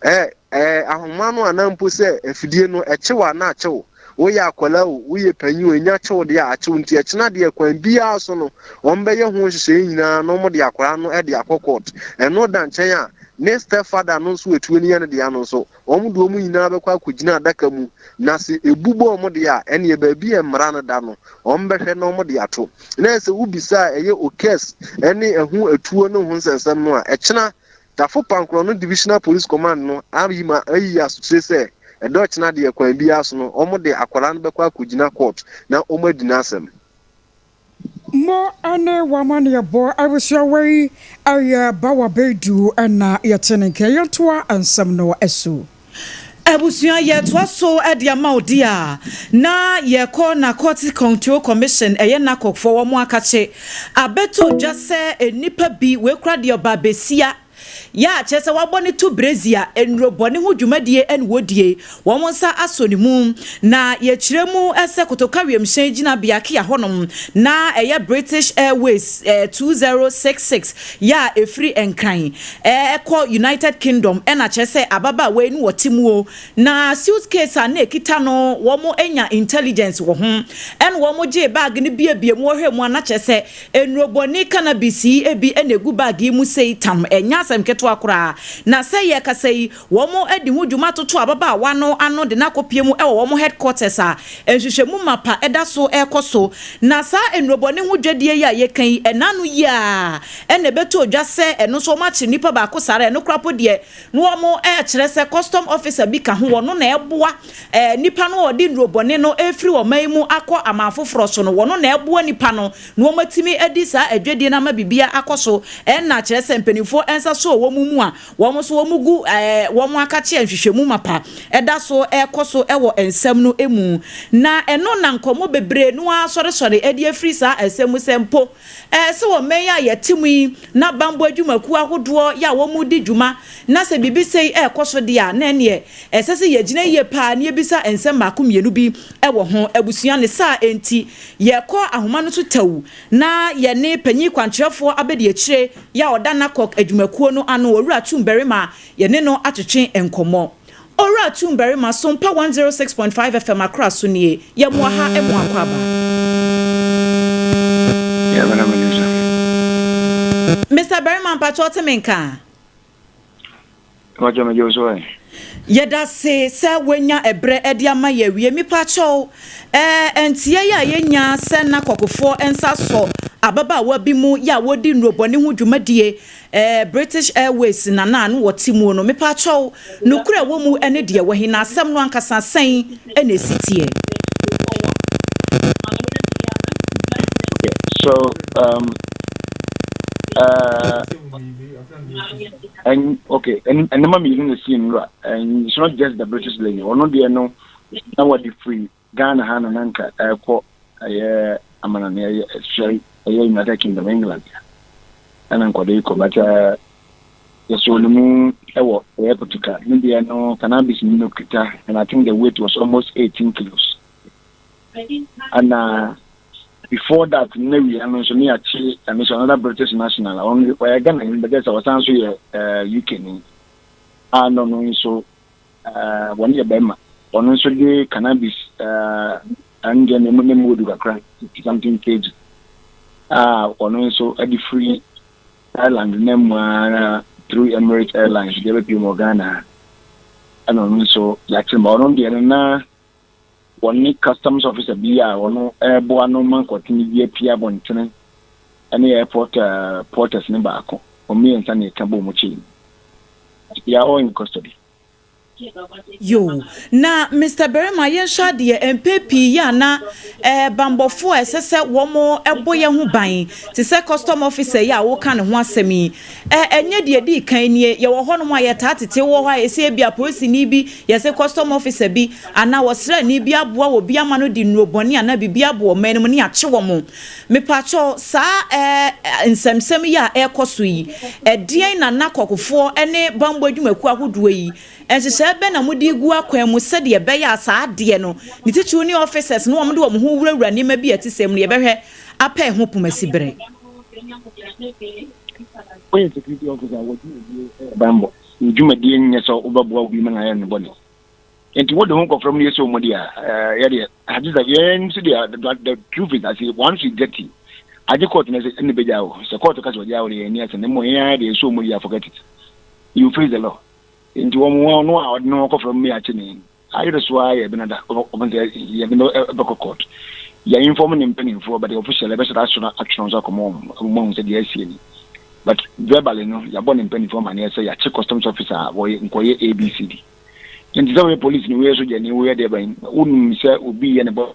ɛ ɛ ahoma no anaa mpo sɛ afidie no ɛkyew a na akyew, woyɛ akwadaa o, woyɛ panyin o, ɛnya kyew deɛ a akyew, nti ɛkyena deɛ kwan biara so no wɔbɛyɛ ho nhyehyɛeɛ nyinaa na wɔde akwadaa no de akɔ court. Ɛno da nkyɛn a, ne stepfather no nso atuo no yɛ ne dea no nso, Wɔn de wɔn nyinaa bɛkɔ akɔgyina adaka mu, na sɛ ebu bɔ wɔn deɛ a, ɛnneɛ baabi a mmara no da no, wɔbɛhwɛ na wɔde ato. Na sɛ wobisa a ɛyɛ Okes ne ɛho atuo ne ho nsɛnsɛm no a, ɛkyena Tafo Pankorɔ no Divisional Police Command no ayi ma ayi asotire sɛ ɛda ɔkyena deɛ kwan biara so no, wɔde akwadaa no bɛkɔ akɔgyina court na wɔadi n'asɛm. Mo ne w'amanneɛbɔ abusua wei yɛ Bawa Baidu na yɛte ne nka. Yɛntoa nsɛm no so. Abusua yɛtoa so de ama wo deɛ a, na yɛkɔ Narcotic Control Commission, ɛyɛ NACOC foɔ wɔn akakye abɛto dwa sɛ nnipa bi, wei koraa deɛ ɔbaa bɛsia, Yɛ a kyerɛ sɛ wɔabɔ no to brɛzi a nnuro bɔne ho dwumadie na wɔdie, wɔn nsa asɔ ne mu. Na yɛkyerɛ mu sɛ Kotoka wiemhyɛn gyinabea KIA hɔnom na ɛyɛ British Airways 2066 yɛ a ɛfiri Nkran kɔ United Kingdom na kyerɛ sɛ ababaawa yi no wɔte muo na suitcase a na ɛkita no wɔn anya intelligence wɔ ho ɛna wɔn gyee bag no biebie mu wɔhwɛ mu a na kyerɛ sɛ Nnurobɔne cannabis yi bi na egu bag yi mu sei tam, ɛnyɛ asɛm ketewa koraa. Na sɛ yɛrekasa yi, wɔadi ho dwuma atoto ababaawa no ano de no akɔpue mu wɔ wɔn headquarters a nhwehwɛmu mapa da so rekɔ so. Na saa nnurobɔne ho dwadie yi a yɛreka yi, ɛnna ano yie ara na ɛbɛtɔɔ dwa sɛ ɛno nso wɔakyere nipa baako saa ara, ɛno koraa mpo deɛ na wɔrekyerɛ sɛ custom officer bi ka ho, ɔno na ɛboa nipa no a ɔde nnurobɔne no refiri ɔman yi mu akɔ aman foforɔ so no, ɔno na ɛboa nipa no na wɔatumi adi saa adwadie no ama biribiara akɔ so, ɛna kyerɛ sɛ mpanimfoɔ nsa sɔɔ wɔn mu a wɔn nso wɔn gu wɔn akakye a nhwehwɛmu mapa ɛda so ɛrekɔ so wɔ nsɛm no mu. Na ɛno na nkɔmmɔ bebree no ara sɔresɔre de afiri saa nsɛm mu sɛ mpo ɛɛ sɛ wɔ mmɛn yi a yɛte mu yi na bammɔ adwumakuo ahodoɔ yɛ a wɔredi dwuma na sɛ biribi sei ɛrekɔ so deɛ a na ɛneɛ ɛsɛ sɛ yɛgyina yie paa na yɛbisa nsɛm mmaako mmienu bi wɔ ho. Abusua ne saa nti Yɛkɔ ahoma no so tɛw na yɛne panyin kwankyerɛfoɔ abadiakyire yi a ɔda NACOC adwumakuo no ano, Owura Twum Barima, yɛne no atwetwe nkɔmmɔ. Owura Twum Barima, Sompa 106.5 FM Accra so nie, yɛ mo aha mo akwaaba. Yeah, madam Producer. Mister Barima, mpakyɛ wote me nka? Mpakyɛ megye wo so ɛ. Yɛdase sɛ wanya ɛbrɛ de ama yɛ awie. Mepakyɛw, ɛɛ nteɛ yi a yɛnya sɛ na kɔkofoɔ nsa sɔ ababaawa bi mu yɛ a wɔdi nnurobɔne ho dwumadie, ɛɛ British Airways na na ano wɔte muo no, mepakyɛw, nokorɛ ɛwɔ mu ne deɛ ɛwɔ he, na asɛm no ankasa sɛn na ɛsi teɛ? Okay, so um, uh, And okay, and and nneɛma mmienu na esi nnura. And it's not just the British lady. Ɔno deɛ no na wɔde firi Ghana ha na nanka ɛkɔ ɛyɛ amanane ɛyɛ ɛhyɛ ɛyɛ United Kingdom England ɛna nkɔde kɔ but uh, yɛsɔ ne mu ɛwɔ ɛyɛ Kotoka ne deɛ no cannabis ni no kita and I think the weight was almost 18 kilos. Ɛna before that na wia no nso ne yɛakye ɛno nso another British national a ɔno ɔyɛ Ghana ni bɛkyɛ sɛ ɔsan nso yɛ eh, UK ni a no no nso eh, wɔn yɛ bɛrima. ɔno nso de cannabis ɛno deɛ ne mu ne mu odu kakra, 50 something kg a ɔno nso de firi Thailand na mu ara through Emirates Airlines deɛ bɛpie mu wɔ Ghana ha. Ɛna ɔno nso yɛakyere ma ɔno deɛ no na wɔne customs officer bi a ɔno ɛreboa no ma nkɔtene bi apue abɔntene ɛne airport porters ne baako, wɔn mmiɛnsa na ɛka bɔ wɔn kyɛn. They are all in custody. Yoo, na Mister Barima yɛnhwɛ adeɛ, mpɛ pii yɛ a na eh, bambɔfoɔ a ɛsɛ sɛ wɔn bɔ yɛn ho ban te sɛ custom officer yi a woka ne ho asɛm yi, eh, ɛnyɛ deɛ ɛdii kan nie. Yɛwɔ hɔnom a yɛtaa tete wɔ hɔ a yɛsɛ ebi a polisini bi, yɛsɛ custom officer bi anaa ɔsraani bi aboa wɔ bi ama no de nnuro bɔne anaa biribi aboɔ ɔman no mu ne yɛakye wɔn. Mepakyɛw, saa eh, nsɛmsɛm yi a ɛrekɔ so yi, ɛdeɛn na NACOCfoɔ ne bambɔ adwumakuo ahodoɔ yi, nhyehyɛe bɛn na mode regu akwan mu sɛdeɛ ɛbɛyɛ a saa adeɛ no, ne titiriw ne officers no a wɔde wɔn ho wurawura nneɛma bi a ɛte sɛɛ mu no, yɛbɛhwɛ apɛ ɛho pomasiberɛ? Woyɛ security officer a, w'adwumadie yɛ banbɔ. Wo dwumadie nyɛ sɛ wobɛboa obi ma no ayɛ no bɔne. Nti wode ho kɔfrɛ mu no yɛ sɛ ɔmu deɛ a, yɛ deɛ, agye sɛ yɛn nso deɛ, the truth is, I say, once you get in, agye court no sɛ ɛna bɛgya wo. Sɛ court ka sɛ ɔgya wo deɛ, yɛn ani asɛm. Na mmom yɛn ara deɛ, ɛsɛ ɔmu deɛ, forget it. You face the law. Nti wɔn wɔn no a ɔde ne ho kɔfrɛ mu yɛ akye ne ayere so ara yɛ benada ɔbɛn sɛ yɛde no bɛkɔ court. Yɛ inform ne mpanimfoɔ, but officially ɛbɛhyɛ da aso atwerɛ nso akɔma wɔn wɔn ahu sɛ deɛ asie ni. But verbally no, yɛabɔ ne mpanimfoɔ amaneɛ sɛ yɛakye customs officer a wɔyɛ nkɔyɛ ABCD. Nti sɛ woyɛ police ni, woyɛ sogyani, woyɛ deɛ bɛn, wonim sɛ obi yɛ ne bɔ.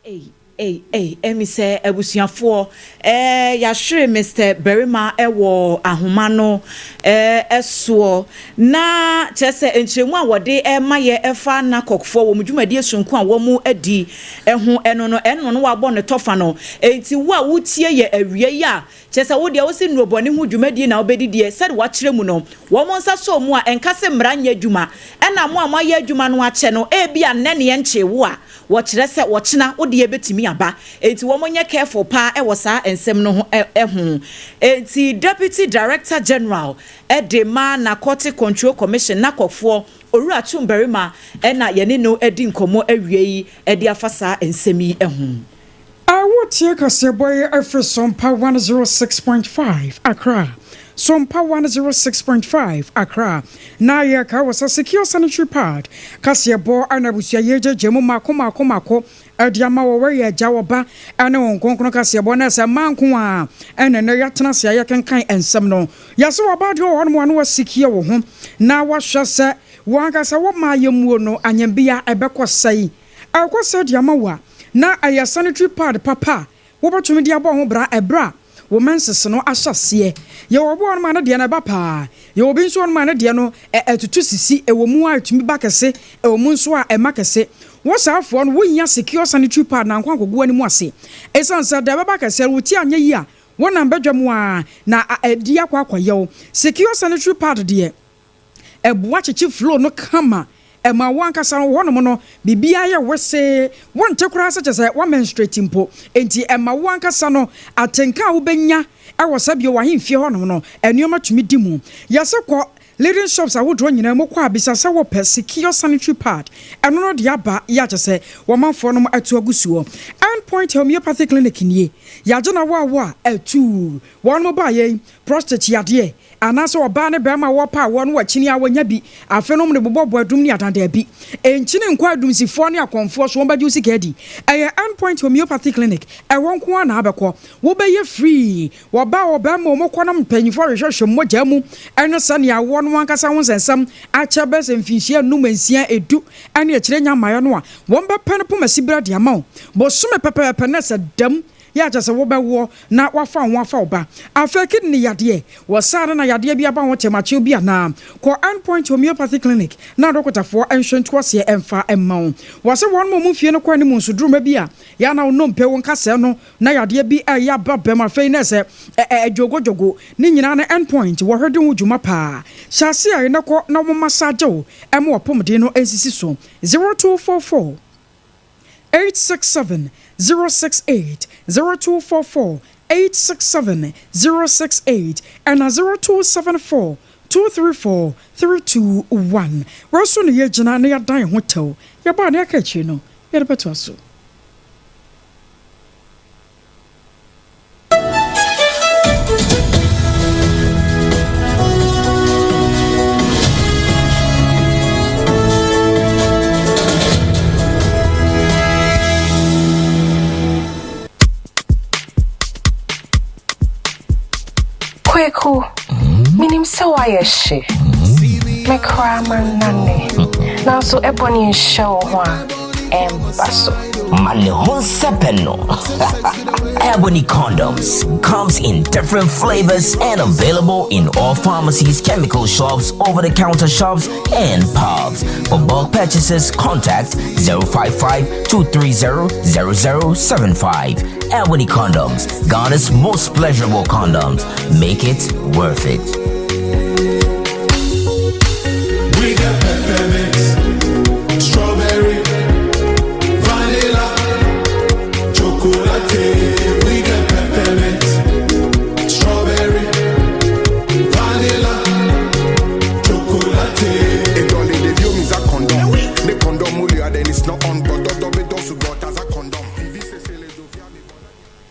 Ei ei ei ɛmi sɛ abusuafoɔ eh, yɛahwere Mister Barima wɔ ahoma no eh, soɔ na kyerɛ sɛ nkyerɛmu a wɔde rema yɛ ɛfa NACOCfoɔ wɔn dwumadie sononko a wɔn adi ho ɛno no ɛno no wɔabɔ no tɔfa no. Enti wo a wotie yɛ awia yi a Kyerɛ sɛ, wo deɛ wose nnurobɔne ho dwumadie na wobɛdi deɛ, sɛdeɛ wɔakyerɛ mu no, wɔn nsa sɔɔ mu a, ɛnka sɛ mmara nyɛ adwuma. Ɛna mo a moayɛ adwuma no akyɛ no, ebia nnɛ ne yɛnkyee wo a, wɔkyerɛ sɛ ɔkyena wo deɛ bɛtumi aba. Enti wɔn nyɛ careful paa wɔ saa nsɛm no ho ho. Enti Deputy Director General de ma Narcotic Control Commission, NACOC foɔ, Owura Twumbarima na yɛne no adi nkɔmmɔ awia yi de afa saa nsɛm yi ho. A Wotie kaseɛbɔ yi ɛfiri Sompa 106.5 Accra. Sompa 106.5 Accra. Na yɛka wɔ sɛ Secure Sanitary Pad kaseɛbɔ ɛna abusua yi gyegye mu mako mako mako ɛde ama wɔ wɔyɛ agya wɔ ba ɛne wɔn kronkron kaseɛbɔ na ɛsɛ mmaa nko a ɛna ɛnɛ yɛatena ase a yɛkenkan nsɛm no. Yɛse wɔ ɔbaa deɛ wɔ hɔnom a na wasecure wo ho na wahwɛ sɛ wɔn ankasa wɔ mmaa yɛmuo no anyambia ɛbɛkɔ sɛe. Ɛkɔ sɛ de ama wo a, na ɛyɛ sanitary pad papa a wobɛtumi de abɔ ho bra ɛberɛ a wo menses no ahyɛ aseɛ. Yɛwɔ obi wɔ hɔnom a ne deɛ no ɛba paa, yɛwɔ obi nso wɔ hɔnom a ne deɛ no ɛtutu sisi, ɛwɔ mu a ɛtumi ba kɛse, ɛwɔ mu nso a ɛmma kɛse. Wo saafoɔ no, wohia secure sanitary pad na ankɔ ankɔgu w'anim ase. Ɛsiane sɛ deɛ ɛbɛba kɛseɛ no, wo ti anyɛ yie a, wonam badwa mu ara na adi akɔ akɔyɛ wo. Secure sanitary pad deɛ, Ɛboa kyekye flow no kama. Ɛma wo ankasa no, wo hɔnom no, biribiara yɛ wesee. Wonte koraa sɛ kyerɛ sɛ woamenstrate mpo. Enti ɛma wo ankasa no, atenka a wobɛnya wɔ saa bio w'ahemfie hɔnom no, nneɛma tumi di mu. Yɛse kɔ leading shops ahodoɔ nyinaa mu kɔ a, bisa sɛ wopɛ secure sanitary pad. Ɛno no deɛ aba yɛ a kyerɛ sɛ wɔmanfoɔ nom atu agu soɔ. End Point Homeopathy Clinic nie. Yɛagye no awɔawɔ a, atuu. Wɔnom baeɛ yi, prostate yadeɛ, Anaasɛ ɔbaa ne barima a wɔrepa awoɔ no akyini a wɔnya bi, afe nom de bobɔbɔ adum ne adan daabi. Nkyini nkɔ adumsifoɔ ne akɔmfoɔ so wɔbɛgye wo sika adi. Ɛyɛ End Point Homeopathy Clinic, ɛhɔ nko ara na abɛkɔ. Wobɛyɛ free. Wɔba ɔbarima a wɔkɔ na mpanyinfoɔ ahwehwɛhwɛ mogya mu ne sɛnea awoɔ no ankasa ho nsɛnsɛm akyɛ bɛyɛ sɛ mfinhyia nnum, nsia, edu ne akyire nya mmaeɛ no a, wɔbɛpɛ no poma sibira de ama wo. Bosome pɛpɛɛpɛ na sɛ dam Yɛ a kyerɛ sɛ wobɛwoɔ na wafa wo ho afa wo ba. Afei kidney yadeɛ, wɔ saa no na yadeɛ bi aba ho tɛmakyew bi anaa? Kɔ End Point Homeopathy Clinic na adɔkotafoɔ nhwɛ nto aseɛ mfa mma wo. Wɔse wɔn a wɔn mfie no kɔ anim nso duruma bi a yɛ a na wo nnompe wo nkasɛɛ no na yadeɛ bi reyɛ aba bam afei na ɛsɛ dwogodwogo ne nyinaa no End Point wɔhwɛ di ho dwuma paa. Hyɛ aseɛ nnɛ kɔ na wɔn massage wo ma w'apɔmuden no nsisi so. 0244. 867 068 0244 867 068 ɛna 0274. 234 321. Wei so na yɛgyina na yɛadan yɛn ho tɛw. Yɛbɔ a, nea aka akyiri no, yɛde bɛtoa so. Kweku, menim sɛ woayɛ hye. Me koraa mannane. Nanso ɛbɔ ne nhyɛ wo ho a, ɛmba so. Ma ne ho nsɛpɛ no. Ebony condoms comes in different flavors and available in all pharmacies, chemical shops, over-the-counter shops, and pubs. For bulk purchases, contact 055 230 0075. Ebony condoms, Ghana's most pleasurable condoms. Make it worth it. We got peppermint, strawberry, vanilla, chocolate. We got peppermint, strawberry, vanilla, chocolate. Ne condom then it's not on but condom.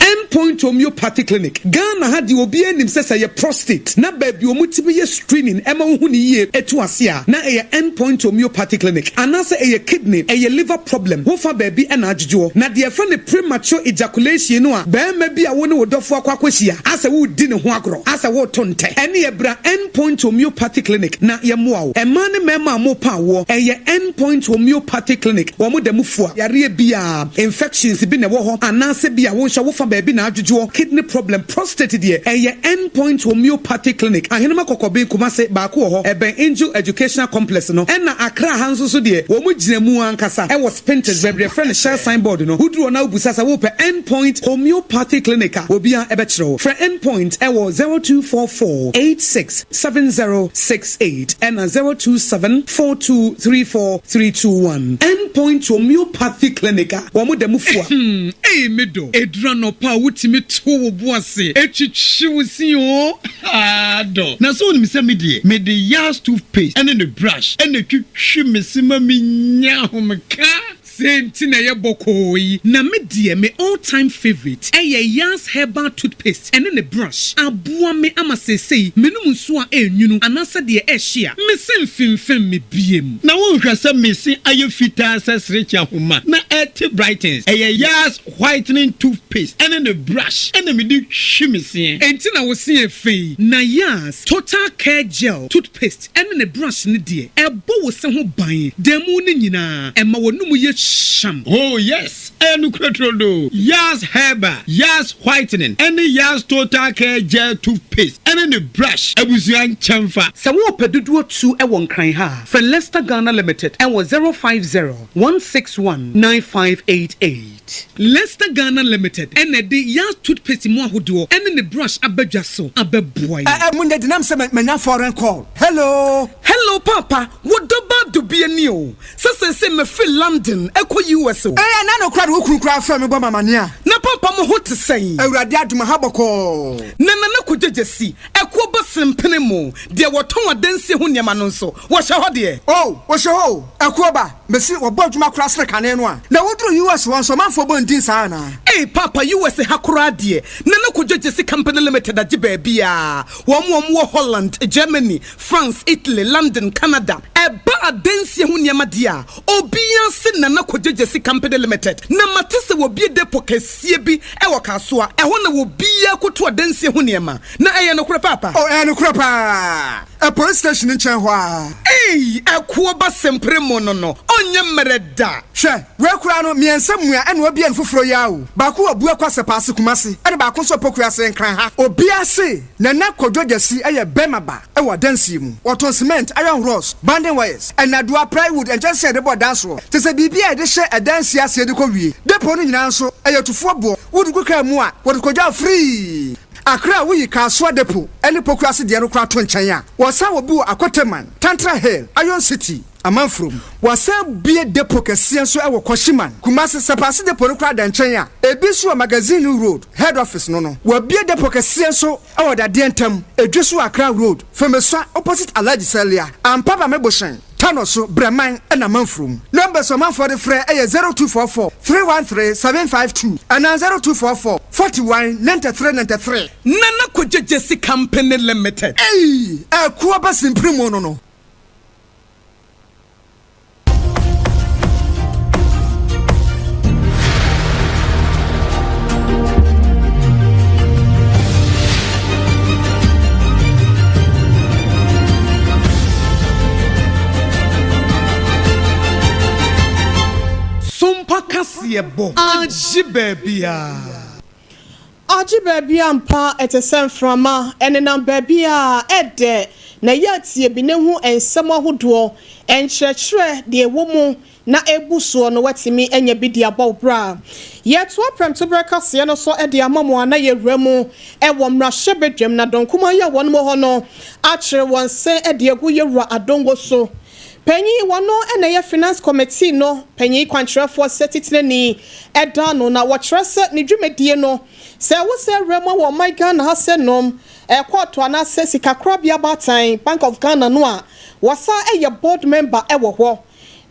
End Point Homeopathy Clinic, Ghana ha deɛ obiara nim sɛ sɛ ɛyɛ prostate na baabi a wɔtumi yɛ screening ma wohu no yie to ase a, na ɛyɛ End Point Homeopathy Clinic. Anaasɛ ɛyɛ kidney, ɛyɛ liver problem, wofa baabi na adwodwoɔ. Na deɛ yɛfrɛ no premature ejaculation no a barima bi a wo ne wo dɔfoɔ akɔ akɔhyia asɛ woredi ne ho agorɔ, asɛ woreto ntɛ, ɛneɛ bra End Point Homeopathy Clinic na yɛmmoa wo. Mmaa ne mmarima a morepa awoɔ, ɛyɛ End Point Homeopathy Clinic, wɔn da mu fua yareɛ biara. Infections bi na ɛwɔ hɔ anaasɛ bi a wo nso wofa baabi na adwodwoɔ, kidney problem, prostate deɛ ɛyɛ End Point Homeopathy Clinic, Ahenema Kɔkɔben, Kumasi, baako wɔ hɔ, ɛbɛn Angel Educational Complex no, ɛna Accra ha nso so deɛ wɔn gyina mu ankasa ɛwɔ Spintex baabi a yɛfrɛ no Shell sign board no, woduru hɔ na wobisa sɛ wopɛ End Point Homeopathy Clinic a obiara ɛbɛkyerɛ wo. Frɛ End Point ɛwɔ 0244 86 7068 ɛna 027 4234 321. End Point Homeopathy Clinic a wɔn da mu fua. Hmm ei me dɔ, ɛduru anɔpa a wotumi to wo bo ase twitwi wo se oo haa dɔ. Na sɛ wonim sɛ me deɛ mede Yas toothpaste ne ne brush na ɛtwitwi me se ma menya ahomeka. Sei nti na ɛyɛ bɔkɔɔ yi. Na me deɛ me all time favourite ɛyɛ Yas herbal toothpaste ɛne ne brush. Aboa me ama seesei menom nsuo a ɛnwunu anaasɛ deɛ ɛhye a, me se mfemfem me biem. Na wonhwɛ sɛ me se ayɛ fitaa sɛ serekye ahoma na ɛte brightens. Ɛyɛ Yas whitening toothpaste ɛne ne brush ɛna mede twi me seɛ. Enti na wo se yɛ fɛ yi. Na Yas total care gel toothpaste ɛne ne brush no deɛ, ɛbɔ wo se ho ban da mu no nyinaa, ɛma w'anomu yɛ hyam. Oh yes, ɛyɛ nokorɛ turodoo. Yas Herbal, Yas Whitening ɛne Yas Total Care Gel Toothpaste ɛne ne brush abusua nkyɛnfa. Sɛ worepɛ dodoɔ tu wɔ Nkran ha a, frɛ Lester Ghana Limited wɔ 050 161 9588. Lester Ghana Limited na ɛde Yas Toothpaste mu ahodoɔ ne ne brush aba dwa so abɛboa yɛn. Ɛ ɛ monyɛ denam sɛ manya foreign call. Hello. Hello paapa, wo dɔ ba dubia ni o, sɛ seesei mafiri London kɔ US o. Ee ɛna no koraa de wo kunu koraa frɛ me bɔ me amaneɛ a. Na paapa mo ho te sɛn? Awurade adom aha bɔkɔɔ. Na Nana Kwadwo Gyasi, ɛkoɔ ba sempene mo, deɛ wɔtɔn adansie ho nneɛma no nso, wɔhyɛ hɔ deɛ? Oh, wɔhyɛ hɔ o, ɛkoɔ ba. Mese wɔbɔ adwuma koraa sene kane no a. Na woduru US hɔ nso ɔmanfoɔ bɔ ndin saa anaa? Ei paapa US ha koraa deɛ Nana Kojo Gyasi Company Limited agye baabiaa, wɔn a wɔwɔ Holland, Germany, France, Italy, London, Canada. Ɛba adansie ho nneɛma deɛ a, obiaa se Nana Kojo Gyasi Company Limited. Na mate sɛ wɔbue depot kɛseɛ bi wɔ Kasoa, ɛhɔ na obiaa kɔtu adansie ho nneɛma. Na ɛyɛ nokorɛ paapa? Oh ɛyɛ nokorɛ paa. Ɛ police station no nkyɛn hɔ ara. Ei ɛkoɔ ba sempere mo no no ɔnyɛ mmerɛ da. Hwɛ, wei koraa no, mmiɛnsa mua ɛna wabue no foforɔ yi ara o. Baako wɔ Abuakwa Sɛpaase Kumasi ɛna baako nso wɔ Pokuase Nkran ha. Obiara se Nana Kwadwo Gyasi yɛ bɛrima ba wɔ adansie mu. Wɔtɔn cement, iron rods, banding wires, nnadewa, plywood, nkyɛnsee a yɛde bɔ dan soɔ, kyerɛ sɛ biribiara a yɛde hyɛ adansie aseɛ de kɔ wie. Depot no nyinaa nso, ɛyɛ tufoɔ boɔ. Wode gu kaa mu a, wɔde kɔdwa free. Accra a woyi Kasoa Depot ne Pokuase deɛ no koraa to nkyɛn a, wɔsan wɔ bi wɔ Akoteman, Tantra Hill, Iron City. Amanfurom. Wɔasan abue depot kɛseɛ nso wɔ Kwashiman, Kumasi. Sɛpaase depot no koraa da nkyɛn a, ebi nso wɔ Magazine Road, Head Office no no. Wɔabue depot kɛseɛ nso wɔ Dadeɛ ntam, Edweso Accra Road, Femesua opposite Alhaji Salia, Ampa Bame Bohyɛn, Tano so, Brɛman na Amanfurom. Numbers a ɔmanfoɔ de frɛ yɛ 0244 313 752 anaa 0244 41 93 93. Nana Kwadwo Gyasi Company Limited. Ei! Akuo ba simpiri mu no no. Sompa kaseɛ bɔ agye baabiaa. Agye baabi ampa, ɛte sɛ mframa, ɛnenam baabi a ɛdɛ, na ɛyɛ a tie bi na hu nsɛm ahodoɔ, nkyerɛkyerɛ, deɛ ɛwɔ mu na ɛbu soɔ no woatumi anya bi de abɔ wo bra. Yɛtoa prɛmtoberɛ kaseɛ no so de ama mo a na yɛwura mu wɔ mmarahyɛbadwam na dɔn kumaa yi a wɔn wɔ hɔ no akyere wɔn se de agu Yɛwura Adongo so. Panyin, wɔno na ɛyɛ Finance Committee no panyin kwankyerɛfoɔ sɛ titenani da ano na wɔkyerɛ sɛ ne dwumadie no sɛ wo sɛ wura mu wɔ ɔman Ghana ha sɛ nom kɔɔto anaasɛ sikakorabea baatan Bank of Ghana no a wɔsan yɛ board member wɔ hɔ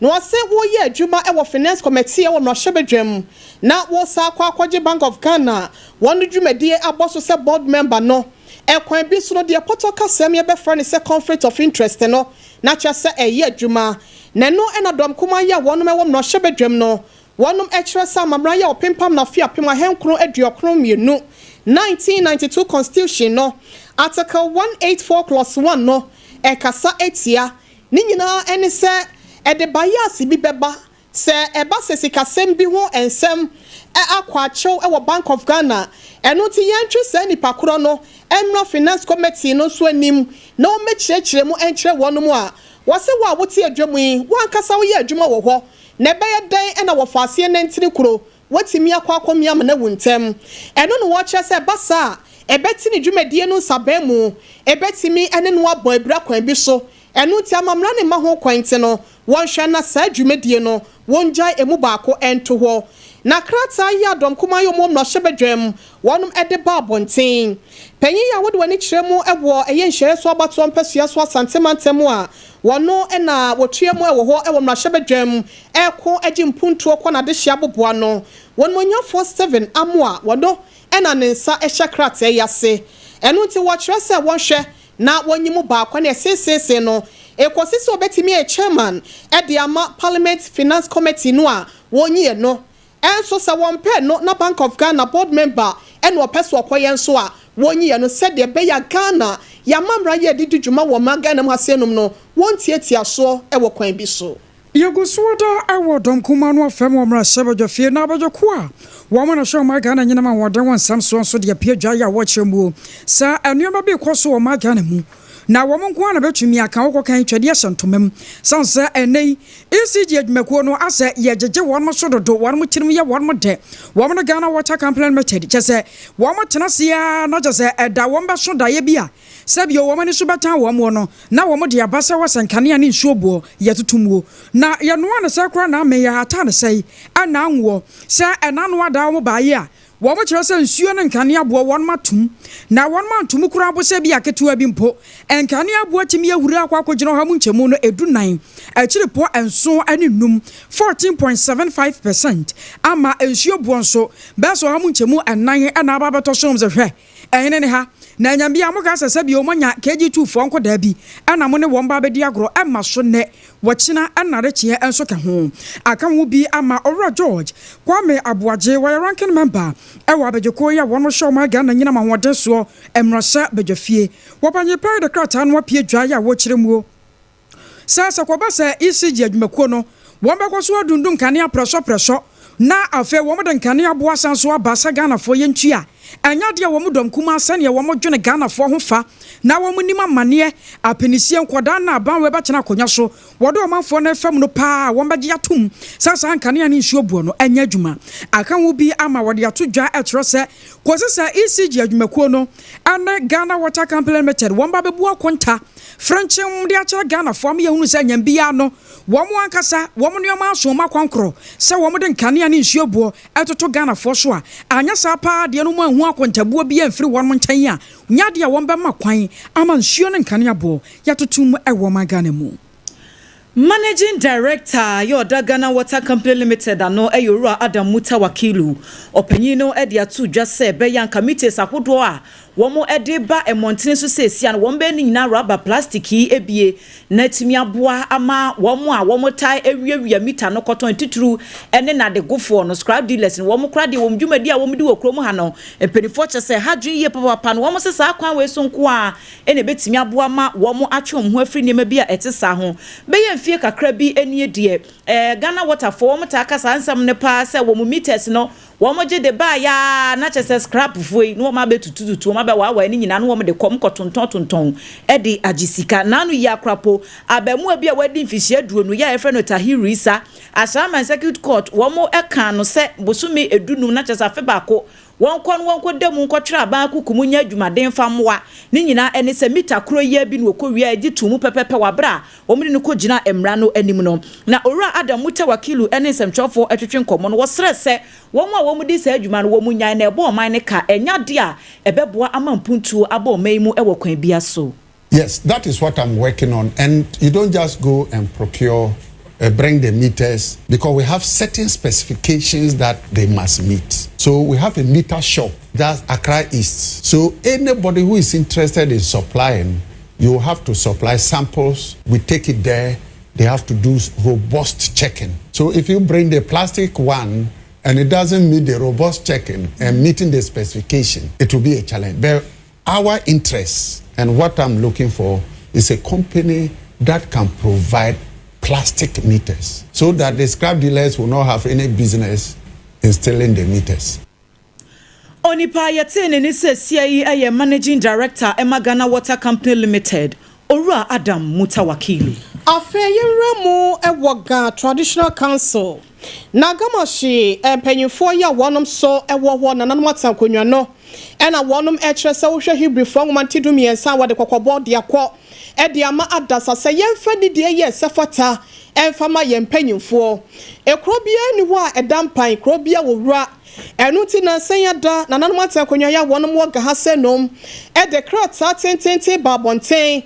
na wɔse woyɛ adwuma wɔ Finance Committee wɔ mmarahyɛbadwam na wosan akɔ akɔgye Bank of Ghana wɔn dwumadie abɔ so sɛ board member no ɛkwan bi so no deɛ pɔtɔ kasɛm yɛbɛfrɛ no sɛ conflict of interest no na kyerɛ sɛ ɛyɛ adwuma, na ɛno na dɔm kumaa yi a wɔnom wɔ mmarahyɛbadwam no, wɔnom kyerɛ sɛ amammerɛ yi a wɔpempam no afe 1992, 1992 Constitution no, Article 184 clause 1 no ɛkasa tia. Ne nyinaa ne sɛ ɛde bias bi bɛba Sɛ ɛba sɛ sikasɛm bi ho nsɛm akɔ akyɛw wɔ Bank of Ghana, ɛno nti yɛntwe saa nipa korɔ no mmra Finance Committee no nso anim na wɔmmɛkyerɛkyerɛ mu nkyerɛ wɔnom a wɔse wo a wote adwa mu yi, wo ankasa woyɛ adwuma wɔ hɔ na ɛbɛyɛ dɛn na wɔfa aseɛ nantini kuro woatumi akɔ akɔmia amena wu ntɛm. Ɛno na wɔkyerɛ sɛ ɛba saa a ɛbɛte ne dwumadie no nsaban mu, ɛbɛtumi ne no abɔ abira kwan bi so. Ɛno nti amammara no mma ho kwan nti no, Wɔnhwɛ na saa dwumadie no wɔngyae ɛmu baako nto hɔ. Na krataa yi a dɔm kumaa yi a wɔwɔ mmarahyɛbadwam wɔnom de ba abɔnten. Panyin yi a wode w'ani kyerɛ mu wɔ ɛyɛ nhyiaeɛ so abatoɔ mpasua so Asante mantam a wɔno na wɔtua mu wɔ hɔ wɔ mmarahyɛbadwam reko gye mpuntuo kɔ n'adehyeɛ aboboa no. Wɔnimonyamfoɔ Stephen Amoah wɔno na ne nsa hyɛ krataa yi ase. Ɛno nti wɔkyerɛ sɛ wɔnhwɛ na wɔnyi mu baako ne ɛseeseesee no ekosi sɛ obetumi ayɛ chairman de ama Parliament Finance Committee no a wɔnyi ɛno. Nso sɛ wɔmpɛ ɛno na Bank of Ghana board member na ɔpɛ sɛ ɔkɔyɛ nso a, wɔnyi ɛno sɛdeɛ ɛbɛyɛ a Ghana yɛn amammerɛ a yɛde di dwuma wɔ ɔman Ghana mu ha sei nom no wɔntiatia soɔ wɔ kwan bi so. Yɛgu so da wɔ dɔm kumaa no afam wɔ mmarahyɛbadwafie na abadwakuo a wɔn na hwɛ ɔman Ghana anyinam ahoɔden wɔ nsɛm soɔ nso de apue dwa yi a wɔkyerɛ muo sɛ nnoɔma bi rekɔ so wɔ ɔman Ghana mu na wɔn nko ara na bɛtumi aka wokɔ kan twɛdeɛ hyɛ ntoma mu sane sɛ ɛnnɛ yi ECG adwumakuo no asɛ yɛgyegye wɔn so dodo wɔn tirim yɛ wɔn dɛ wɔn ne Ghana Water Company Limited kyɛ sɛ wɔn tena ase ara na kyɛ sɛ ɛda wɔn bɛso daeɛ bi a Sɛ bio wɔn ani so bɛtan wɔn wɔ no, na wɔn de aba sɛ wɔsɛ nkanea ne nsuo boɔ, yɛtoto muo. Na yɛnoa no sɛɛ koraa na amee, yɛhataa no sɛe, ɛna anwoɔ. Sɛ ɛna ano adaa wɔn baeɛ a, wɔn kyerɛ sɛ nsuo ne nkanea boɔ wɔn atom. Na wɔn anto mu koraa mpo sɛ ebia ketewa bi mpo. Nkanea boɔ tumi ahuri akɔ akɔgyina ɔha mu nkyɛmu no ɛdu nan, akyiripɔ 7 ne 5, 14.75%, ama nsuo boɔ nso bɛyɛ sɛ ɔha mu nkyɛmu nnan na aba abɛtɔ so nom sɛ hwɛ, Ɛhene ne ha? Na anyame a moka sɛ sɛbio moanya KG2 foɔ nkɔdaa bi na mo ne wɔn ba abɛdi agorɔ ɛmma so nnɛ, wɔkyena ɛna adekyeɛ nso ka ho. Aka ho bi ama Owura George Kwame Aboagye, wɔyɛ ranking member ɛwɔ abadwakuo yi a wɔn hyɛ ɔman Ghana nyinam ahoɔden soɔ mmarahyɛ badwafie. Wɔpanyin pɛɛ de krataa no apue dwa yi a wɔkyerɛ muo. Sɛ sɛ kɔba sɛ ECG adwumakuo no, wɔn bɛkɔ so adundum nkanea prɛsɔ prɛsɔ na afei wɔn de nkanea boɔ asan so aba sɛ Ghanafoɔ yɛntua. Ɛnyɛ adeɛ a wɔn dɔm kumaa sɛdeɛ wɔn dwene Ghanafoɔ ho fa na wɔn nim amaneɛ, apinisie, nkwadaa na aban wei bɛtena akonwa so wɔde ɔmanfoɔ no refam no paa a wɔn bɛgye atom sɛ saa nkanea ne nsuo boɔ no nyɛ adwuma. Aka ho bi ama wɔde ato dwa kyerɛ sɛ kɔsi sɛ ECG adwumakuo no ne Ghana Water Company Limited wɔn ba bɛbu akonta frenkyemm de akyerɛ Ghanafoɔ ama yɛahunu sɛ anyam biara no wɔn ankasa wɔn nneɛma aso wɔn akwankorɔ sɛ wɔn de nkanea ne nsuo boɔ toto Ghanafoɔ so a, anyɛ saa paa deɛ no wɔanhu akontabuo biara amfiri wɔnom nkyɛn a, nyɛ adeɛ a wɔbɛma kwan ama nsuo ne nkanea boɔ yɛatoto mu wɔ ɔman Ghana mu. Managing Director a yɛ ɔda Ghana Water Company Limited ano yɛ Owura Adam Mutawakilu. Ɔpanyin no de ato dwa sɛ ɛbɛyɛ anka meters ahodoɔ a wɔde ba mmɔntene so seesia no wɔbɛyɛ ne nyinaa rubber plastic yi ebie na atumi aboa ama wɔn a wɔtaa wiawia mita no kɔtɔn titiriw ne nnadegofoɔ no, scrap dealers no, wɔn koraa deɛ wɔn dwumadi a wɔdi wɔ kurom ha no, mpanimfoɔ kyerɛ sɛ ɛha adwene yie papaapa no, wɔn se saa kwan wei so nko ara na ɛbɛtumi aboa ma wɔn atwe wɔn ho afiri nneɛma bi a ɛte saa ho. Bɛyɛ mfie kakra bi nie deɛ, eh, Ghana Water foɔ wɔn taa ka saa nsɛm no paa sɛ wɔn meters no Wɔn gye de baeɛ ara na kyerɛ sɛ scrap foɔ yi na wɔn abɛtutututu, wɔn abɛwaawae ne nyinaa na wɔn de kɔ, wɔn kɔ tontɔn tontɔn de agye sika. Naano yi ara koraa po, abaamua bi a wadi mfehyia aduonu yi a yɛfrɛ no Tahiru Isa, Ashaiman Circuit Court, wɔn kaa no sɛ bosome dunum na kyerɛ sɛ afe baako, wɔnkɔ na wɔnkɔ da mu nkɔtwerɛ aban akuku mu nyɛ adwumaden mfa mmoa. Ne nyinaa ɛne sɛ mita korɔ yi ara bi na wɔkɔwiaeɛ gye too mu pɛpɛpɛ wɔ aberɛ a Wɔde no kɔgyinaa mmara no anim no, na Owura Adam Mutawakilu ne nsɛmtwerɛfoɔ retwetwe nkɔmmɔ no, wɔsrɛɛ sɛ wɔn a wɔdi saa adwuma no wɔnnyae na ɛbɔ ɔman no ka, ɛnyɛ adeɛ a ɛbɛboa ama mpuntuo aba ɔman yi mu wɔ kwan biara so. Yes, that is what I'm working on and you don't just go and procure, uh, bring the meters because we have certain specifications that they must meet. So we have a meter shop that's Accra East. So anybody who is interested in supplying you have to supply samples. We take it there. They have to do robust checking. So if you bring the plastic one and it doesn't meet the robust checking and meeting the specification, it will be a challenge. But our interest and what I'm looking for is a company that can provide plastic meters so that the scrap dealers will not have any business in stealing the meters. Onipa a yɛtee ne nne seesia yi yɛ Managing Director ma Ghana Water Company Limited, Owura Adam Mutawakilu. Afei yɛnwura mu wɔ Ga Traditional Council na Gamahye mpanyinfoɔ yi a wɔnom so wɔ hɔ nananom atena akonnwa no na wɔnom kyerɛ sɛ wohwɛ Hebrifoɔ nwoma nti dumiɛnsa a wɔde kɔkɔbɔ de akɔ de ama adasa sɛ yɛmfa nidie yɛ sɛ fata mfa ma yɛn mpanyinfoɔ. Ekuro biara nni hɔ a ɛda mpan, kuro biara wɔ wura. Ɛno nti nnansa yi ada, nananom atena akonnwa yi a wɔnom wɔ Gaha nom de krataa tententen ba abɔnten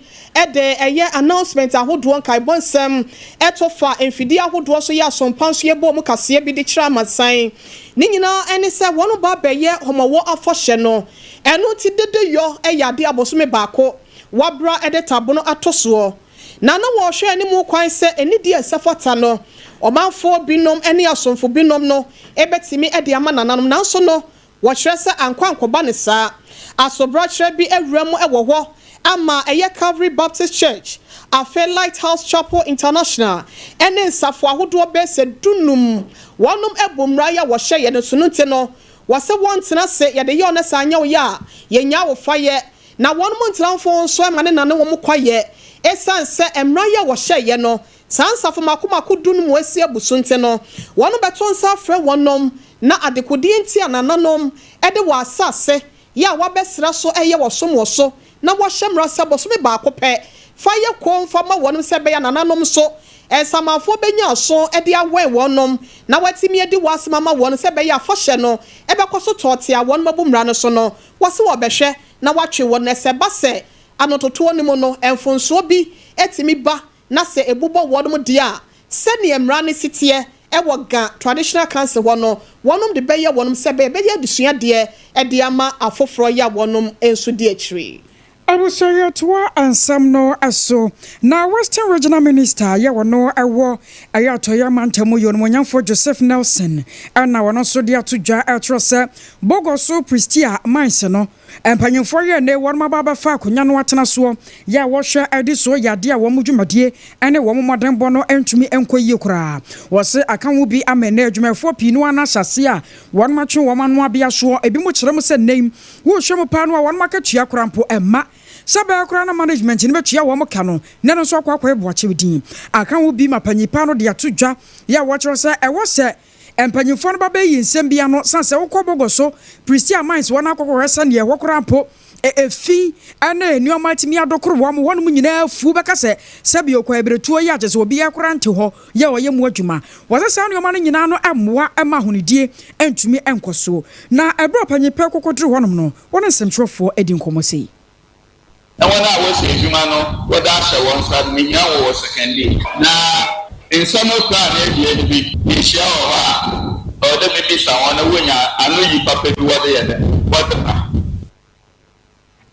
de ɛyɛ announcement ahodoɔ, nkaebɔ nsɛm to fa mfidie ahodoɔ so yɛ asompa nso yɛbɔɔ mu kaseɛ bi de kyerɛ amansan. Ne nyinaa ne sɛ wɔnom ba abɛyɛ Homɔwɔ afɔhyɛ no. Ɛno nti dedeyɔ yɛ adeɛ a bosome baako wabra de tabono ato soɔ. Na na wɔrehwɛ anim kwan sɛ nidi a ɛsɛ fata no, ɔmanfoɔ binom ne asomfo binom no bɛtumi de ama nananom. Nanso no, wɔkyerɛ sɛ ankɔ ankɔba no saa. Asobrakyerɛ bi awura mu wɔ hɔ ama ɛyɛ Calvary Baptist Church, afei Lighthouse Chapel International ne nsafo ahodoɔ bɛyɛ sɛ dunum. Wɔnom abu mmara yi a wɔhyɛeɛ no so no nti no, wɔse wɔntena ase, yɛde yɛ wo na sɛ anyɛ wo yɛ a, yɛnyaa wo fa yɛ. Na wɔn mu ntenamfo nso ma ne nane wɔn kwaeɛ, ɛsiane sɛ mmara yi a wɔhyɛeɛ no, saa nsafo mmaako mmaako du no mu asi abu so nti no, wɔn bɛto nsa afrɛ wɔnom, na adekodeɛ nti a nananom de wɔn asase yɛ a wɔabɛsra so reyɛ ɔsom wɔ so, na wɔahyɛ mmara sɛ bosome baako pɛ fa yɛ komm fa ma wɔnom sɛ ɛbɛyɛ a nananom nso nsamanfoɔ bɛnya aso de awɛn wɔnom na wɔatumi adi wɔn asɛm ama wɔn sɛ ɛbɛyɛ a afahyɛ no bɛkɔ so tɔɔtee a wɔnom abu mmara no so no, wɔse wɔbɛhwɛ na wɔatwe wɔn, na sɛ ɛba sɛ anototoɔ no mu no mfomsoɔ bi tumi ba na sɛ ɛbu bɔ wɔnom deɛ a, sɛdeɛ mmara no si teɛ wɔ Ga Traditional Council hɔ no, wɔnom de bɛyɛ wɔnom sɛ ɛbɛyɛ adesuadeɛ de ama afoforɔ yɛ a wɔnom nso di akyire. Abusua yɛtoa nsɛm no so. Na Western Regional Minister yɛ ɔno ɛwɔ ɛyɛ Atɔeɛ mantam mu yɛ Onimuonyamfoɔ Joseph Nelson ɛna ɔno nso de ato dwa ɛkyerɛ sɛ Bogoso Prestea Mines no mpanyinfoɔ yɛ ne wɔnom aba abɛfa akonya no atena soɔ yɛ a wɔhwɛ ɛde soɔ yɛ adeɛ a wɔn dwumadie ɛne wɔn mmɔdenbɔ no ntumi nkɔ yie koraa. Wɔse aka ho bi ama ɛnɛ adwumayɛfoɔ pii no ara no ahyɛ aseɛ a wɔnom atwe wɔn ano abea soɔ. Ebinom kyerɛ mu sɛ nnɛ yi Wohwɛ mu paa no a wɔnom akatua koraa mpo mma. Sɛ ɛbɛyɛ koraa na management no bɛtua wɔn ka no, na ɛno nso akɔ akɔyɛ boakyɛw din. Aka ho bi ma panyin paa no de ato dwa yɛ a wɔkyerɛ sɛ ɛwɔ sɛ mpanyimfoɔ no ba bɛyi nsɛm bi ano sane sɛ wokɔ Bogoso, Prestea Mines hɔ na akɔkɔhwɛ sɛdeɛ ɛhɔ koraa mpo efi ne nneɛma atumi adokoro wɔn, hɔnom nyinaa afu bɛka sɛ sɛbi okwaebiretuo yi a kyerɛ sɛ obiara koraa nte hɔ yɛ a ɔyɛ mu adwuma. Wɔsɛ saa nneɛma no nyinaa no mmoa mma ahonidie ntumi nkɔ so. Na ɛberɛ a ɔpanyin pɛ kɔkɔduruu hɔnom no, wɔne nsɛmtwerɛfoɔ dii nkɔmmɔ sei. Na hɔn a wɔhyɛ edwuma no wɔdze ahyɛ hɔn nsa no, mihia hɔn wɔ Sekondi. Na nsɛm koraa na ebien bi mehyia wɔ hɔ a, ɔwɔ dɛ mibisa hɔn na wonya anoyi papa bi wɔdze yɛ dɛn, wɔdze ma.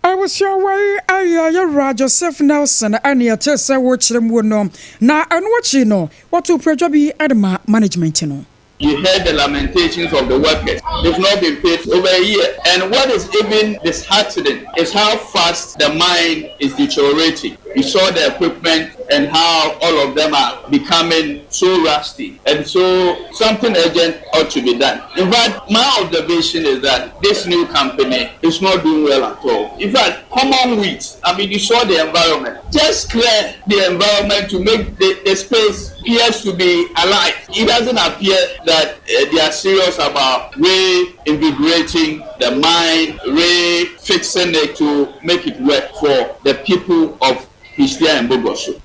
Abusua wei yɛ Yɛwura Joseph Nelson ne yɛtee sɛ worekyerɛ muo no, na ɛno akyi no wɔtoo prɛdwa bi de maa management no. You heard the lamentations of the workers. They've not been paid for over a year. And what is even disheartening is how fast the mine is deteriorating. You saw the equipment and how all of them are becoming so rusty. And so something urgent ought to be done. In fact, my observation is that this new company is not doing well at all. In fact, common wheat, I mean, you saw the environment. Just clear the environment to make the, the space appears to be alive. It doesn't appear that uh, they are serious about reinvigorating the mine, re-fixing it to make it work for the people of Christian and Bogoso.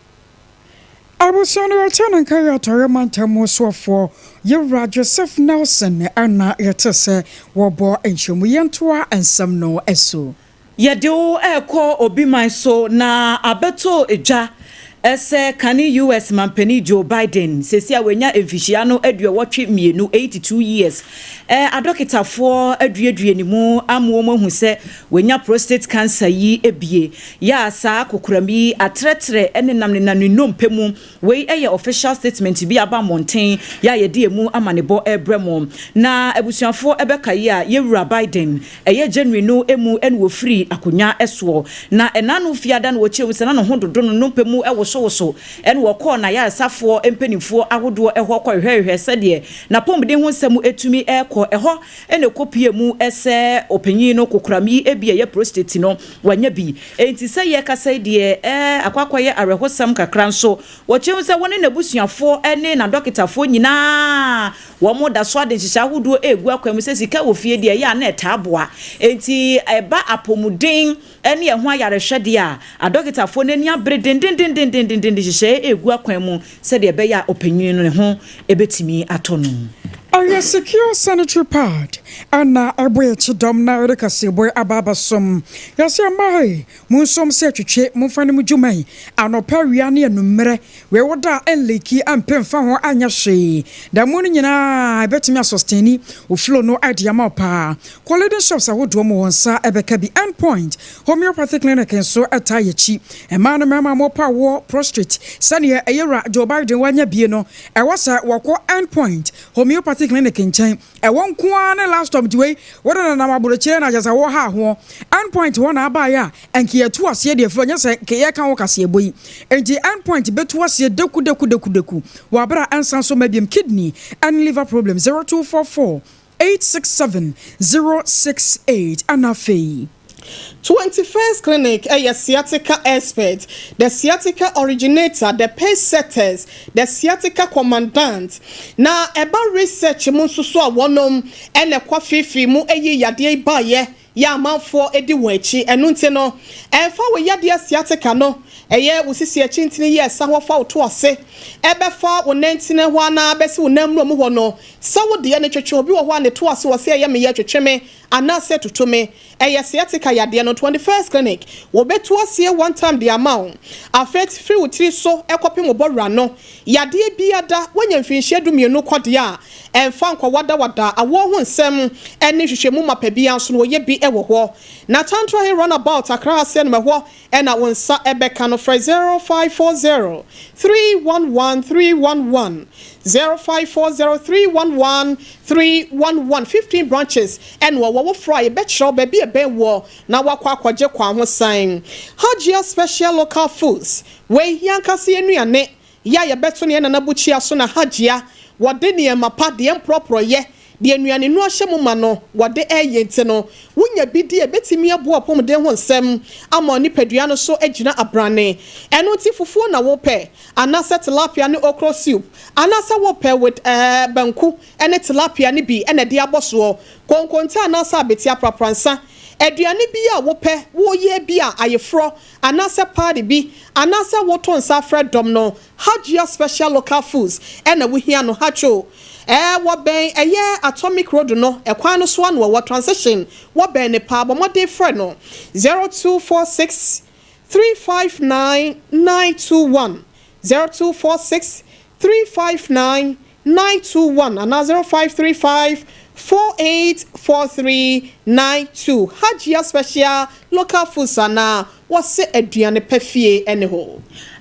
Abusua no yɛte ne nka yɛ Atɔeɛ Mantam mu soɔfoɔ Yewura Joseph Nelson na yɛte sɛ wɔbɔ nkyɛmu. Yɛntoa nsɛm no so. Yɛde wo rekɔ obi man so na abɛtɔ dwa sɛ kane US manpanin Joe Biden, seesei a wanya mfihyia no aduɔwɔtwe mmienu, 82 years, adɔketafoɔ aduadua ne mu ama wɔn ahu sɛ wanya prostate cancer yi bie. Yɛ a saa kokoram yi atrɛtrɛ nenam nenam ne nnompe mu. Wei yɛ official statement bi a aba mmɔnten yɛ a yɛde emu amanebɔ rebrɛ mo. Na abusuafoɔ bɛkae a yɛwura Biden Ɛyɛ January no mu na wɔfirii akonnwa soɔ, na ɛnaano fiada na wɔkyerɛ mu sɛ na ne ho dodo no nnompe mu wosowoso na wɔkɔɔ n'ayaresafoɔ mpanimfoɔ ahodoɔ hɔ kɔhwehwɛhwehwɛ sɛdeɛ n'apɔmuden ho nsɛm tumi rekɔ. Ɛhɔ na ɛkɔpuee mu sɛ ɔpanyin no kokoram yi bi a ɛyɛ prostate no wanya bi. Enti sɛ yɛrekasa yi deɛ akɔ akɔyɛ awerɛhosɛm kakra nso. Wɔkyerɛ mu sɛ wɔne n'abusuafoɔ ne n'adɔketafoɔ nyinaa Wɔda so ade nhyehyɛe ahodoɔ regu akwan mu sɛ sika wɔ fie deɛ, ɛyɛ a na ɛtaa boa. Enti ɛba apɔmuden ne ɛho ayarehwɛ deɛ a, adɔkotafoɔ no ani abere dendendendenden de nhyehyɛe regu akwan mu sɛdeɛ ɛbɛyɛ a ɔpanyin no ne ho bɛtumi atɔ no. Ɛyɛ secure sanitary pad na ɛbɔ yɛn kyidɔm na yɛde kaseɛbɔ aba abɛsom. Yɛse mmaa ei, monsom sɛ atwitwe, momfa no mo dwuma yi, anɔpa, awia ne anummerɛ. Wei wo da a ɛnleaki ɛmpe mfa ho anyɛ hwee. Da mu no nyinaa ɛbɛtumi asɔsteni wo flow no de ama wo paa. Kɔ leading shops ahodoɔ mu wo nsa ɛbɛka bi. End Point Homeopathy Clinic nso taa yɛakyi. Mmaa ne mmarima a mopa awoɔ, prostrate, sɛdeɛ ɛyɛ wura Joe Biden wanya bie no, ɛwɔ sɛ wɔkɔ End Point Homeopathy Clinic nkyɛn. Ɛwɔ nko ara ne last stop nti wei wode nenam abrokyire na kyerɛ sɛ woha hoɔ. End Point hɔ na abaeɛ a nka yɛtu aseɛ deɛ firi hɔ nyɛ sɛ nka yɛreka ho kaseɛbɔ yi. Enti End Point bɛtu aseɛ deku deku deku deku wɔ aberɛ a ɛnsan so mma biom kidney and liver problem 0244 867 068 ɛna afei. 21st Clinic yɛ sciatica expert, the sciatica originator, the pace setters, the sciatica commandant. Na ɛba research mu nso so a wɔnom na ɛkɔ feefee mu yi yadeɛ yi baeɛ yɛ amanfoɔ di wɔn akyi. Ɛno nti no, ɛmfa wo yadeɛ sciatica no, ɛyɛ wo sisi akyi ntini yi a ɛsa hɔ fa wo to ase, ɛbɛfa wo nantini hɔ anaa bɛsi wo nan mmura mu hɔ no, sɛ wo deɛ no twetwe. Obi wɔ hɔ a ne to ase wɔ sɛ ɛyɛ me yɛ twetwe me anaasɛ tutu me. Ɛyɛ sciatica yadeɛ no, 21st Clinic, wɔbɛtu aseɛ one time de ama wo. Afei firi wo tiri so kɔpem wo bɔwura no, yadeɛ biada, woanya mfirinhyia dumienu kɔ deɛ a, Ɛmfa nkɔwadawada awoɔ ho nsɛm ne nhwehwɛmu mapa biara nso no wɔyɛ bi wɔ hɔ. Na Tantrahe Runabout Accra ha sɛ nom ɛhɔ na wo nsa bɛka no frɛ 0540 311 311 0540 311 311 15 branches na wɔwɔ wo frɛ a yɛbɛkyerɛ wo baabi a ɛbɛn woɔ na woakɔ akɔgye kwahosan. Hajia Special Local Foods wei yɛn ankasa yɛn nnuane Yɛ a yɛbɛto no yɛn nana bukyia so na Hajia, wɔde nneɛma pa, deɛ mporɔporɔyɛ, deɛ nnuanennuro ahyɛ mu ma no, wɔde reyɛ nti no, wonya bi di a, ɛbɛtumi aboa w'apɔmuden ho nsɛm ama wo nipadua no so agyina abrane. Ɛno nti fufuo na wopɛ, anaasɛ tilapia ne okro soup, anaasɛ wopɛ with eh, banku ne tilapia no bi na ɛde abɔ soɔ, konkonte anaasɛ abete aprapransa, aduane bi a wopɛ, woyɛ bi a ayeforɔ anaasɛ party bi, anaasɛ woto nsa frɛ dɔm no, Hajia Special Local Foods na wohia no, Hacho. Ɛɛ, wɔbɛn ɛyɛ Atomic Road no, ɛkwan no so ano ɛwɔ Transition, wɔbɛn no paa, bɔ mmɔden frɛ no, 0246 359 921, 0246 359 921 anaa 0535 4843 92 Hajia Special Local Foods anaa wɔse aduane pa fie ne hɔ.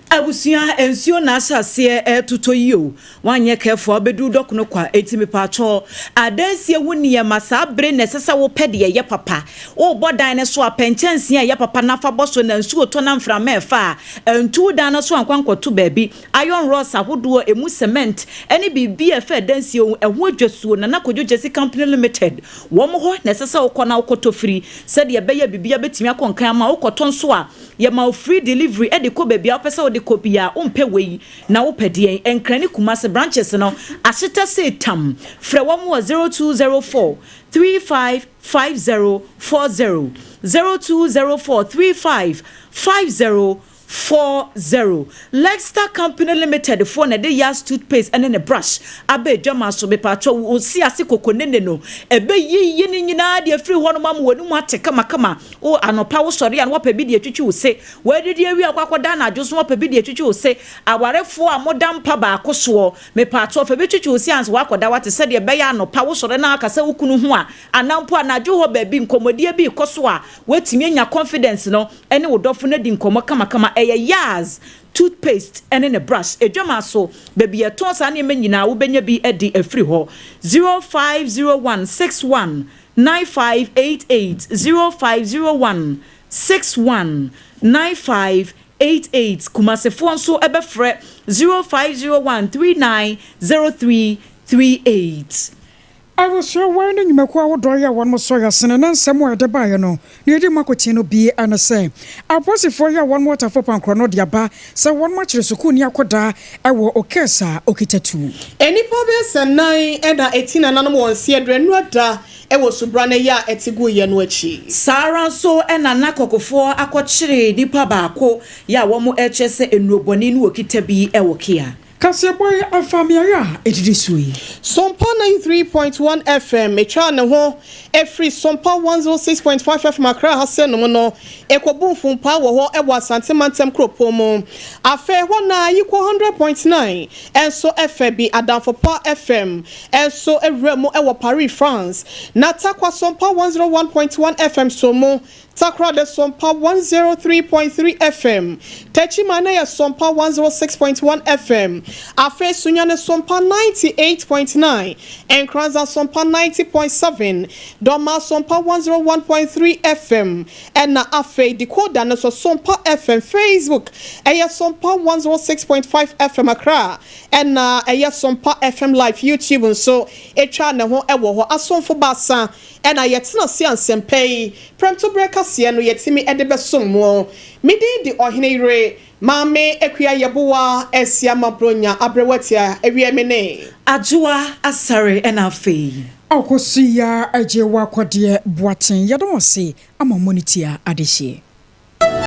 Abusua nsuo na ahyɛ aseɛ ɛretotɔ yi o, woanyɛ careful a wobɛduru dɔkono kwa, enti mepaakyɛw adansie ho nneɛma saa bere na ɛsɛ sɛ wopɛ deɛ ɛyɛ papa, worebɔ dan no so a pɛ nkyɛnsee a ɛyɛ papa na fa bɔ so na nsuo tɔ na mframa ɛfa a antu wo dan no so ankɔ ankɔto baabi, Iron rods ahodoɔ, ɛmu cement, ne biribi a ɛfa adansie ho, ɛho adwasuo, Nana Kojo Gyasi Company Limited, wɔn hɔ na ɛsɛ sɛ wokɔ na wokɔtɔ firi, sɛdeɛ ɛbɛyɛ a biribiara bɛtumi akɔ nkan ama wo. Wokɔtɔ nso a, yɛma wo free delivery de kɔ baabi a wopɛ sɛ wode kɔ biara. Wompɛ wei na wopɛ deɛn? Nkran ne Kumasi branches no ahyeta sei tam. Frɛ wɔn wɔ 0204 35 50 40, 0204 35 50 40. Lextar Company Limited foɔ na ɛde Yas toothpaste ɛne ne brush aba adwaman so. Mepatwɔ wo si ase kokonene no ɛbɛyiyi ne nyinaa de afiri hɔ nom ama w'anum ate kamakama. Wo anɔpa wo sɔre a na wapɛ bi de atwitwi wo se. W'adidi awie akɔ akɔda anadwo nso wapɛ bi de atwitwi wo se. Awarefoɔ a moda mpa baako soɔ, mepatwɔ fa bi twitwi wo se ansa wakɔda wate sɛdeɛ ɛbɛyɛ anɔpa wo sɔre na akasa wo kunu ho a anaa mpo anadwo hɔ baabi nkɔmmɔdie bi rekɔ so a woatumi anya confidence no ne wo dɔfo no adi nkɔmmɔ kamakama. Ɛyɛ Yaz toothpaste ne ne brush. Adwaman so, baabi a yɛtɔn saa nneɛma nyinaa, wobɛnya bi de afiri hɔ. 0501 61 9588 0501 61 9588 Kumasefoɔ nso bɛfrɛ 0501 39 0338. Abusua wei ne nnwumakuo ahodoɔ yi a wɔnom sɔ yɛ asene na nsɛm a ɛde baeɛ no nea ɛdi mu akoten no bi ne sɛ apolisifoɔ yi a wɔnom wɔ Tafo Pankorɔ no de aba sɛ wɔnom akyere sukuuni akɔdaa wɔ Okes a ɔkita tuo. Nnipa bɛyɛ sɛ nan na ɛti nananom wɔn nseɛ berɛ nnura da wɔ subrane yi a ɛte guiɛ no akyi. Saa ara nso na na kɔkofoɔ akɔkyere nipa baako yɛ a wɔrekyerɛ sɛ nnurobɔne no ɔkita bi wɔ Kia. Kaseɛbɔ yi afa mmeaeɛ a ɛdidi soɔ yi. Sompa 93.1 FM etwaa ne ho firi Sompa 106.5 FM Accra ha sɛ nom no ɛkɔbu mfumpaa wɔ hɔ wɔ Asante Mantam kuropɔn mu. Afei hɔ na Ayiko 100.9 nso fɛ bi Adamfo Pa FM nso wura mu wɔ Paris, France. Na Tarkwa Sompa 101.1 FM so mu Takoradi Sompa 103.3 FM, Techiman no yɛ Sompa 106.1 FM, afei Sunyani Sompa 98.9, Nkoranza Sompa 90.7, Dormaa Sompa 101.3 FM, ɛna afei decoder no nso Sompa FM, Facebook ɛyɛ Sompa 106.5 FM Accra, ɛna ɛyɛ Sompa FM Live YouTube nso ɛtwa ne ho wɔ hɔ. Asomfo baasa Ɛna yɛtena ase a nsɛmpa yi prɛmtoberɛ kaseɛ no yɛtumi de bɛsom mo. Me din de Ɔhene Yere Maame Akua Yeboah Asiamah Bronya Aberewatia Awia me ne. Adwoa Asare ɛna afei. Ɔkɔ so yi ara gye w'akɔdeɛ Boateng yɛda wo ase ama wo mmɔ ne tia adehyeɛ.